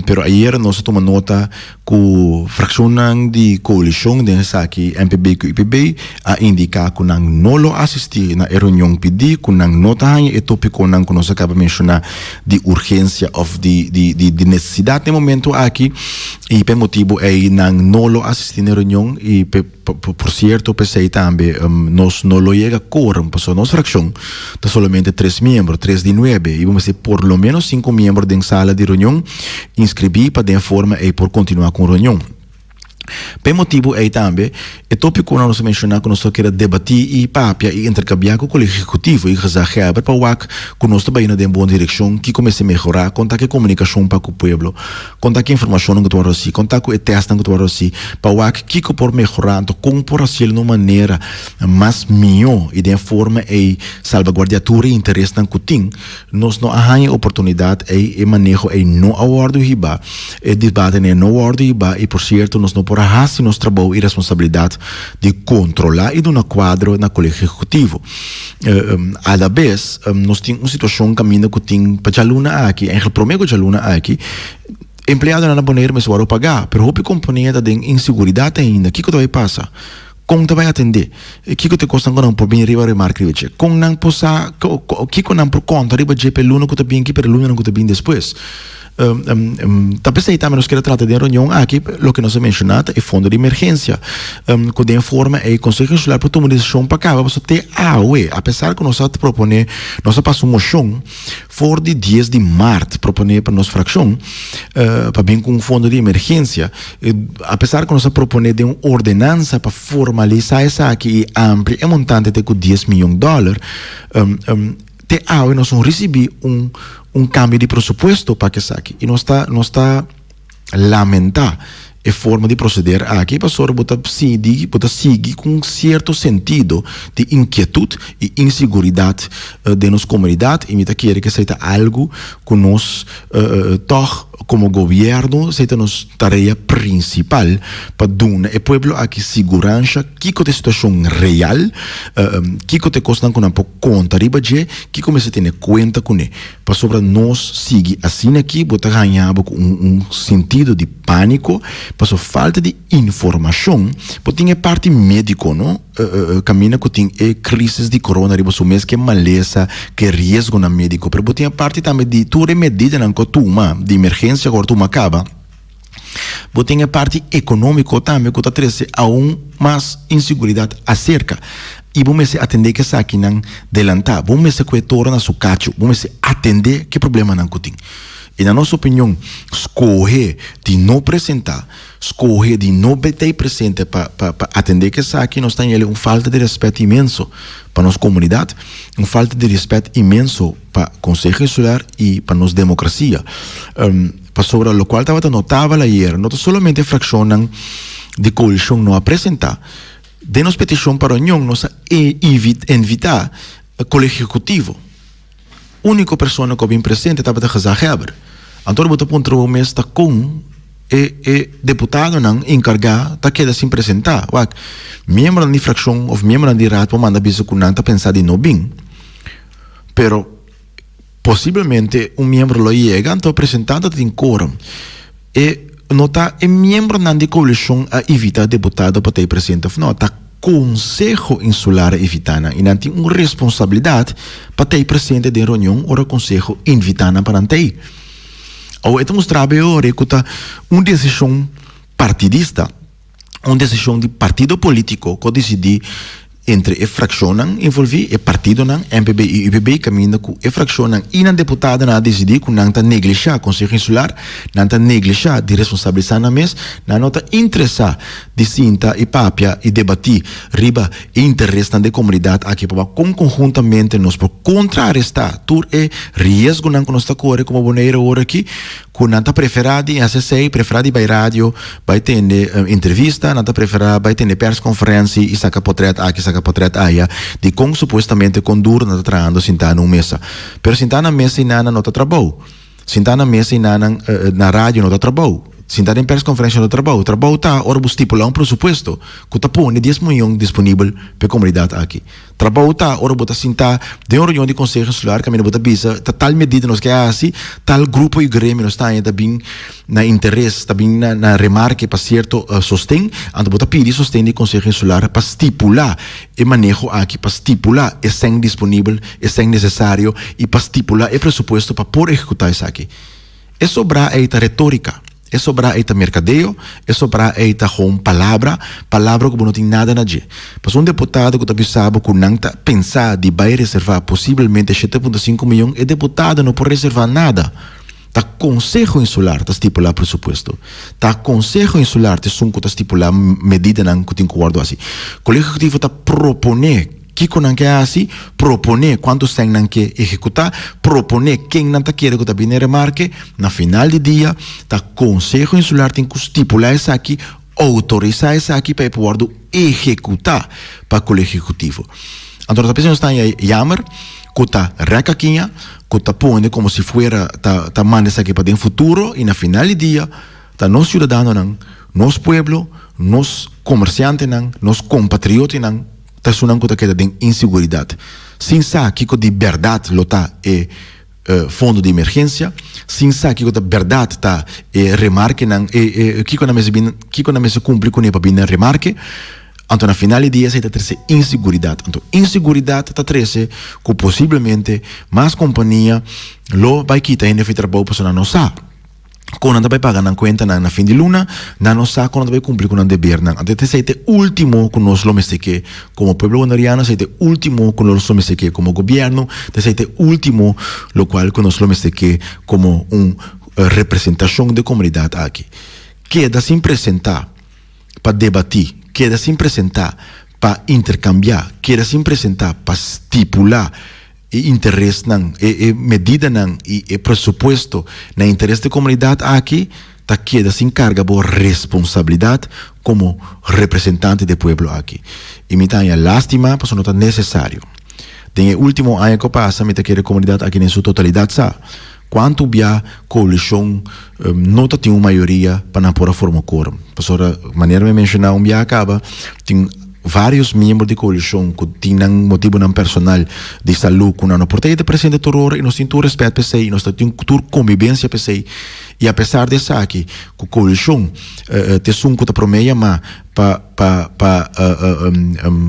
[SPEAKER 4] Pero ayera nos a tuma nota ku frakshonnan di koalishon, den esaki MPB ku UPB, a indiká ku nan no lo asistí na e reunion pidí, ku nan no ta haña e tópikonan ku nos a kaba menshoná di urgensia òf di di nesesidat na e momentu aki, i pa e motibu ei nan no lo asistí na e reunion i p'e. Por cierto p'esey tambe nos no lo yega quorum pasobra nos fraccion ta solamente tres miembro, tres di nuebe, y bo mester por lo menos cinco miembro den sala di reunion inscribi pa den e forma ey por continua cu un reunion. P'e motibo ey tambe e topiconan nos a menciona cu nos ta keda debati y papia y intercambia cu Colegio Ejecutivo y Gezaghebber pa wak cu nos ta bayendo den bon direccion, kico mester mehora, con ta cu e comunicacion pa cu pueblo. Konta ki informashonnan ku ta wòrdu hasi, konta ku e tèstnan ku ta wòrdu hasi pa wak kiko por mehorá anto kon por hasiel na un manera mas mihó i den e forma ei salbaguardiá tur e interesnan ku tin. Nos no a haña e oportunidat ei, e maneho ei no a wòrdu hibá, e debatenan ei no a wòrdu hibá i por sierto nos no por a hasi nos trabou i responsabilidat di kontrolá i duna kuadro na Kolegio Ehekutivo. Alabes nos tin un situashon kaminda ku tin pa djaluna aki, eigenlijk promé ku djaluna aki, empleadonan na Boneiru mester wòrdu pagá, pero hopi kompania ta den inseguridat ainda. Kiko ta bai pasa? Kon ta bai atendé? Kiko ta e kosnan ku nan por bini riba remark riba dje? Kon nan por sa kiko nan por konta riba dje pa e luna ku ta bin aki, pa e lunanan ku ta bin despues? Ta p'esei tambe nos kier a trata den reunion aki, loke nos a menshoná ta e fondo di emergensia, ku den forma ei Konseho Insular por tuma desishon pa kaba, pasobra te awe, apesar ku nos a proponé, nos a pasa un moshon for di dies di mart proponé pa nos frakshon pa bin ku un fondo di emergensia, apesar ku nos a proponé den un ordenansa pa formalisá esaki i amplia e montante te ku dies miyon dòler, Te awe nos no ricibi un un cambio di presupuesto pa esaki y nos ta nos ta lamenta e forma di proceder aki pasobra bo ta sigui bo ta sigui cu un cierto sentido di inquietud y insiguridad den nos comunidad y mi ta kere cu esey ta algo cu nos tog como gobierno esey ta nos tarea principal pa duna e pueblo aki siguransha kiko ta e situacion real kiko ta e cosnan cu nan por Konta riba dje, kiko mester tene kuenta kuné? Pasobra nos sigui asina aki, bo ta haña bo ku un un sentido di pániko, paso falta di informashon. Bo tin e parti médiko, no? Kaminda ku tin e krísis di korona riba su mes, ke malesa, ke riesgonan médiko, pero bo tin e parti tambe di tur e medidanan ku a tuma di emergensia ku a tuma kaba. Bo tin e parti ekonómiko tambe ku ta trese aun mas inseguridat aserka. I bo mester atendé ku esakinan delantá. Bo mester ku e toro na su kachu. Bo mester atendé ku e problemanan ku tin. I na nos opinion, skohe di no presentá, skohe di no betei presente pa pa pa atendé ku esaki, nos ta haña un falta di rèspèt inmenso pa nos komunidat, un falta di rèspèt inmenso pa Konseho Insular i pa nos demokrasia. Pasobra lokual tabata notabel ayer, no ta solamente frakshonnan di koalishon no a presentá. Den nos petishon pa reunion nos a invitá Kolegio Ehekutivo. Úniko persona ku a bin presente tabata gezaghèber. Anto bo ta puntra bo mes ta kon e e deputadonan enkargá ta keda sin presentá. Wak, miembronan di frakshon òf miembronan di raad por manda bisa ku nan ta pensa di no bin. Pero posiblemente un miembro lo yega anto presentá anto ta tin quorum. E no ta e miembronan di koalishon a invitá deputado pa ta ei presente òf no, ta Konseho Insular a invitá nan i nan tin un responsabilidat pa ta ei presente den reunion ora Konseho invitá nan pa nan ta ei. Awor e ta mustra bo e ora ku ta un desishon partidista, un desishon di partido polítiko ku a disidí entre e frakshonnan envolví, e partidonan, MPB i UPB, kaminda ku e frakshonnan i nan deputadonan a disidí ku nan ta neglishá Konseho Insular, nan ta neglishá di responsabilisá nan mes, nan no ta interesá di sinta i papia i debatí riba e interesnan di e komunidat aki pa wak kon konhuntamente nos por kontrarestá tur e riesgonan ku nos ta kore komo Bonaire awor aki. Ku nan ta preferá di hasi esei, preferá di bai radio, bai tende entrevista, nan ta preferá bai tende persconferentie i saka potret aki, saka potret aya, di kon supuestamente kon duro nan ta trahando sintá na un mesa. Pero sintá na mesa i nan no ta trabou. Sintá na mesa i nan na radio no ta trabou. Sintá den persconferentie no ta trabou. Trabou ta ora bo stipulá un presupuesto ku ta pone dies miyon disponibel pa e komunidat aki. Trabou ta ora bo ta sintá den un reunion di konseho insular kaminda bo ta bisa ta tal medida nos ke hasi, tal grupo i gremio nos ta haña ta bin na interes, ta bin na remarke pa sierto sosten, anto bo ta pidi sosten di konseho insular pa stipulá e maneho aki, pa stipulá e sèn disponibel, e sèn nesesario i pa stipulá e presupuesto pa por ehekutá esaki. E sobrá ei ta retórika. E sobrá ei ta merkadeo, e sobrá ei ta gewoon palabra, palabra ku bo no tin nada na dje. Pasobra un deputado ku ta bisa bo ku nan ta pensa di bai reservá posibelmente 7,5 miyon, e deputado no por reservá nada. Ta Konseho Insular ta stipulá presupuesto. Ta Konseho Insular ta esun ku ta stipulá medidanan ku tin ku wòrdu hasi. Kolegio Ehekutivo ta proponé. Kiko nan ke hasi? Proponé kuantu sèn nan ke ehekutá. Proponé ken nan ta kere ku ta bini remarke. Na final di dia, ta Konseho Insular tin ku stipulá esaki, outorisá esaki pa e por wòrdu ehekutá pa Kolegio Ehekutivo. Anto nos ta pensa nos ta haña yamer ku ta rèk akiña, ku ta pone komo si fuera ta ta manda esaki pa den futuro i na final di dia ta nos siudadanonan, nos pueblo, nos komersiantenan, nos kompatriotenan, Ta esunnan ku ta keda den inseguridat, sin sa kiko di bèrdat lo ta e fondo di emergensia, sin sa kiko ta bèrdat ta e remarkenan, e kiko nan mester bin, kiko nan mester kumpli kuné pa bin na remarke. Anto na final di dia esei ta trese inseguridat. Anto inseguridat ta trese ku posiblemente mas kompania lo bai kita hende for di trabou pasobra nan no sa. Kon nan ta bai paga nan kuentanan na fin di luna, nan no sa kon nan ta bai kumpli ku nan debernan. Anto esei ta e último ku nos lo mester ke komo pueblo boneriano, esei ta e último ku nos lo mester ke komo gobièrnu, esei ta e último lokual ku nos lo mester ke komo un representashon di e komunidat aki. Keda sin presentá pa debatí, keda sin presentá pa interkambiá, keda sin presentá pa stipulá E interesnan, e e medidanan i e presupuesto na interes di komunidat aki ta keda sin karga bo responsabilidat komo representante di e pueblo aki. I mi ta haña lastima pasobra no ta nesesario. Den e ultimo aña ku a pasa mi ta kere komunidat aki den su totalidat sa kuantu bia koalishon no ta tin un mayoria pa nan por a forma korum. Pasobra manera mi a menshoná un bia kaba tin varios miembro di koalishon ku tin nan motibunan personal di salú ku nan no por ta yeta presente tur ora i nos tin tur rèspèt pa esei i nos ta tin tur kombibensia pa esei i apesar di esaki ku koalishon ta esun ku ta promé yamá pa pa pa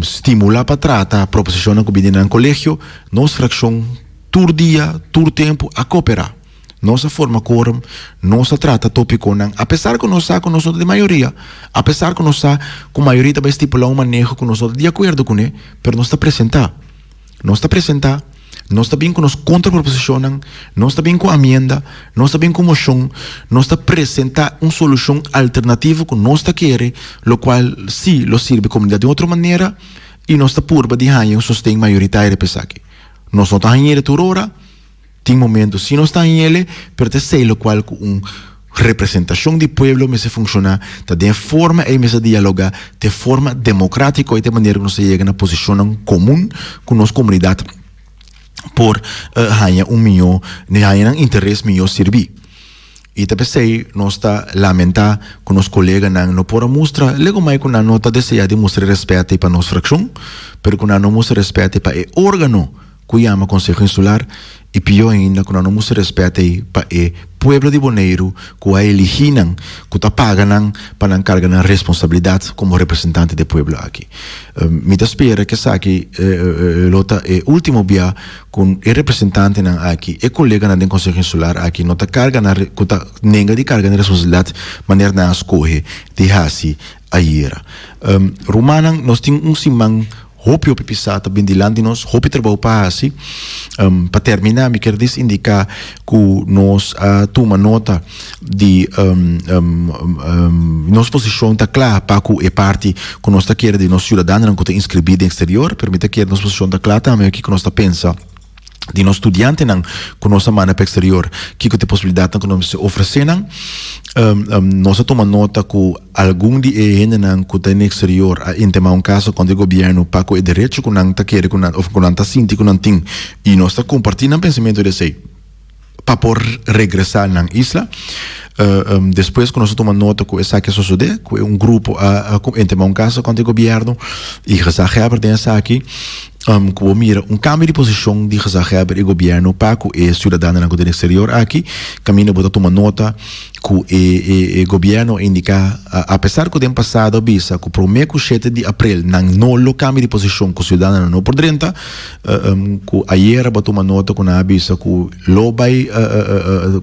[SPEAKER 4] stimulá pa trata proposishonnan ku bini na nan kolegio nos frakshon tur dia tur tempu a koperá. Nos a forma quorum, nos a trata tópikonan, apesar ku nos sa ku nos no ta di mayoria, apesar ku nos sa ku mayoria ta bai stipulá un maneho ku nos no ta di akuerdo kuné, pero nos ta presentá. Nos ta presentá, nos ta bin ku nos kontraproposishonnan, nos ta bin ku amienda, nos ta bin ku moshon, nos ta presentá un solushon alternativo ku nos ta kere, lokual sí lo sirbi komunidat di un otro manera i nos ta purba di haña un sosten mayoritario pa esaki. Nos no ta hañ'e tur ora. Tin momento si nos ta hañ'ele, pero ta esei lokual ku un representashon di pueblo mester funshoná, ta den e forma ei mester dialogá, ta e forma demokratiko ei ta e manera ku nos ta yega na posishonnan komun ku nos komunidat por haña un mihó, haña nan interes mihó sirbí. I ta p'esei nos ta lamentá ku nos koleganan no por a mustra, legumai ku nan no ta deseá di mustra e rèspèt ei pa nos frakshon, pero ku nan no mustra rèspèt ei pa e órgano ku yama Konseho Insular i pió ainda ku nan no mustra rèspèt ei pa e pueblo di Boneiru ku a eligí nan, ku ta paga nan pa nan karga nan responsabilidat komo representante di e pueblo aki. Mi ta spera ku esaki lo ta e último bia ku e representantenan aki, e koleganan den Konseho Insular aki no ta karga nan, ku ta nenga di karga nan responsabilidat manera nan a skohe di hasi ayera. Rumannan, nos tin un siman Hopi hopi pisá ta bin dilanti nos, hopi trabou pa hasi. Pa terminá mi kier dis indiká ku nos a tuma nota di nos posishon ta kla pa ku e parti ku nos ta kere di nos siudadanonan ku ta inskribí den eksterior, pero mi ta kere nos posishon ta kla tambe kiko nos ta pensa di nos studiantenan ku nos a manda pa eksterior, kiko ta e posibilidatnan ku nos mester ofresé nan. Nos a tuma nota ku algun di e hendenan ku ta den eksterior a intimá un kaso kontra e gobièrnu pa ku e derecho ku nan ta kere ku nan òf ku nan ta sinti ku nan tin i nos ta kompartí nan pensamentu di esei pa por regresá nan isla. Despues ku nos a tuma nota ku esaki a sosodé, ku un grupo a intimá un kaso kontra e gobièrnu i gezaghèber den esaki, ku bo mira un kambio di posishon di gezaghèber i gobièrnu pa ku e siudadanonan ku ta den eksterior aki, kaminda bo ta tuma nota ku e e gobièrnu a indiká, apesar ku den pasado a bisa ku promé ku shete di aprel nan no lo kambia di posishon ku siudadanonan no por drenta, ku ayera bo a tuma nota ku nan a bisa ku lo bai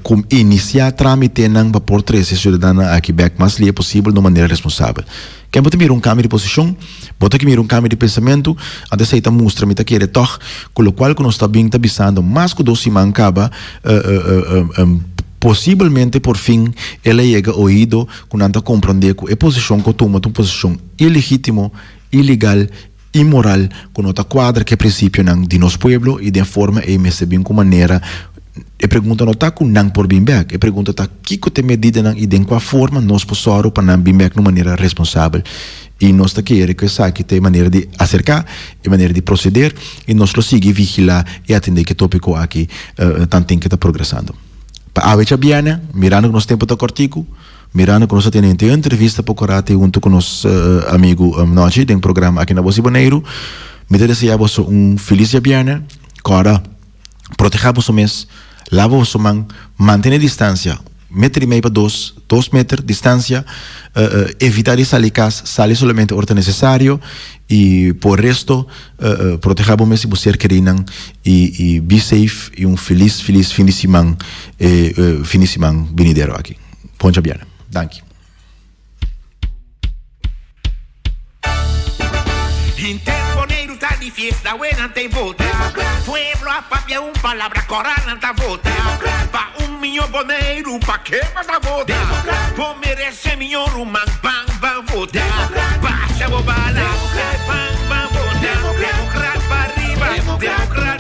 [SPEAKER 4] ku inisiá trámitenan pa por trese e siudadanonan aki bèk mas lia posibel na un manera responsabel. Ken bo ta mira un kambio di posishon, bo ta mira un kambio di pensamentu, anto esei ta mustra mi ta kere tòg ku lokual ku nos ta bin ta bisando mas ku dos siman kaba, posibelmente por fin el a yega oido ku nan ta komprondé ku e posishon ku a tuma ta un posishon ilegítimo, ilegal, inmoral ku no ta kuadra ku e prinsipionan di nos pueblo i den forma ei mester bin ku manera E pregunta no ta ku nan por bin bèk, e pregunta ta kiko ta e medidanan i den kua forma nos por sòru pa nan bin bèk na un manera responsabel. I nos ta kere ku esaki ta e manera di aserká, e manera di proseder i nos lo sigui vigilá i atendé ku e tópiko aki tanten ku e ta progresando. Pa awe djabièrnè, mirando ku nos tempu ta kòrtiku, Mirando ku nos a tene henter un entrevista poko rati huntu ku nos amigu Nochi den programa aki na Bos di Boneiru, mi ta deseá boso un felis djabièrnè. Kòrda, protehá boso mes, lava boso man, mantené distansia, meter i mei pa dos, dos meter distansia, evitá di sali kas, sali solamente ora ta nesesario i por resto protehá bo mes i bo ser kerínan i be safe i un felis felis fin di siman fin di siman binidero aki. Bon djabièrnè. Danki.
[SPEAKER 9] Henter Boneiru ta di fiesta we nan ta vota Pueblo a papia un palabra kora nan ta vota Pa un miño Boneiru pa ke bo ta vota Bo merese miño ruman ban ban vota Basha bo bala ban ban vota Demokrat pa riba Demokrat.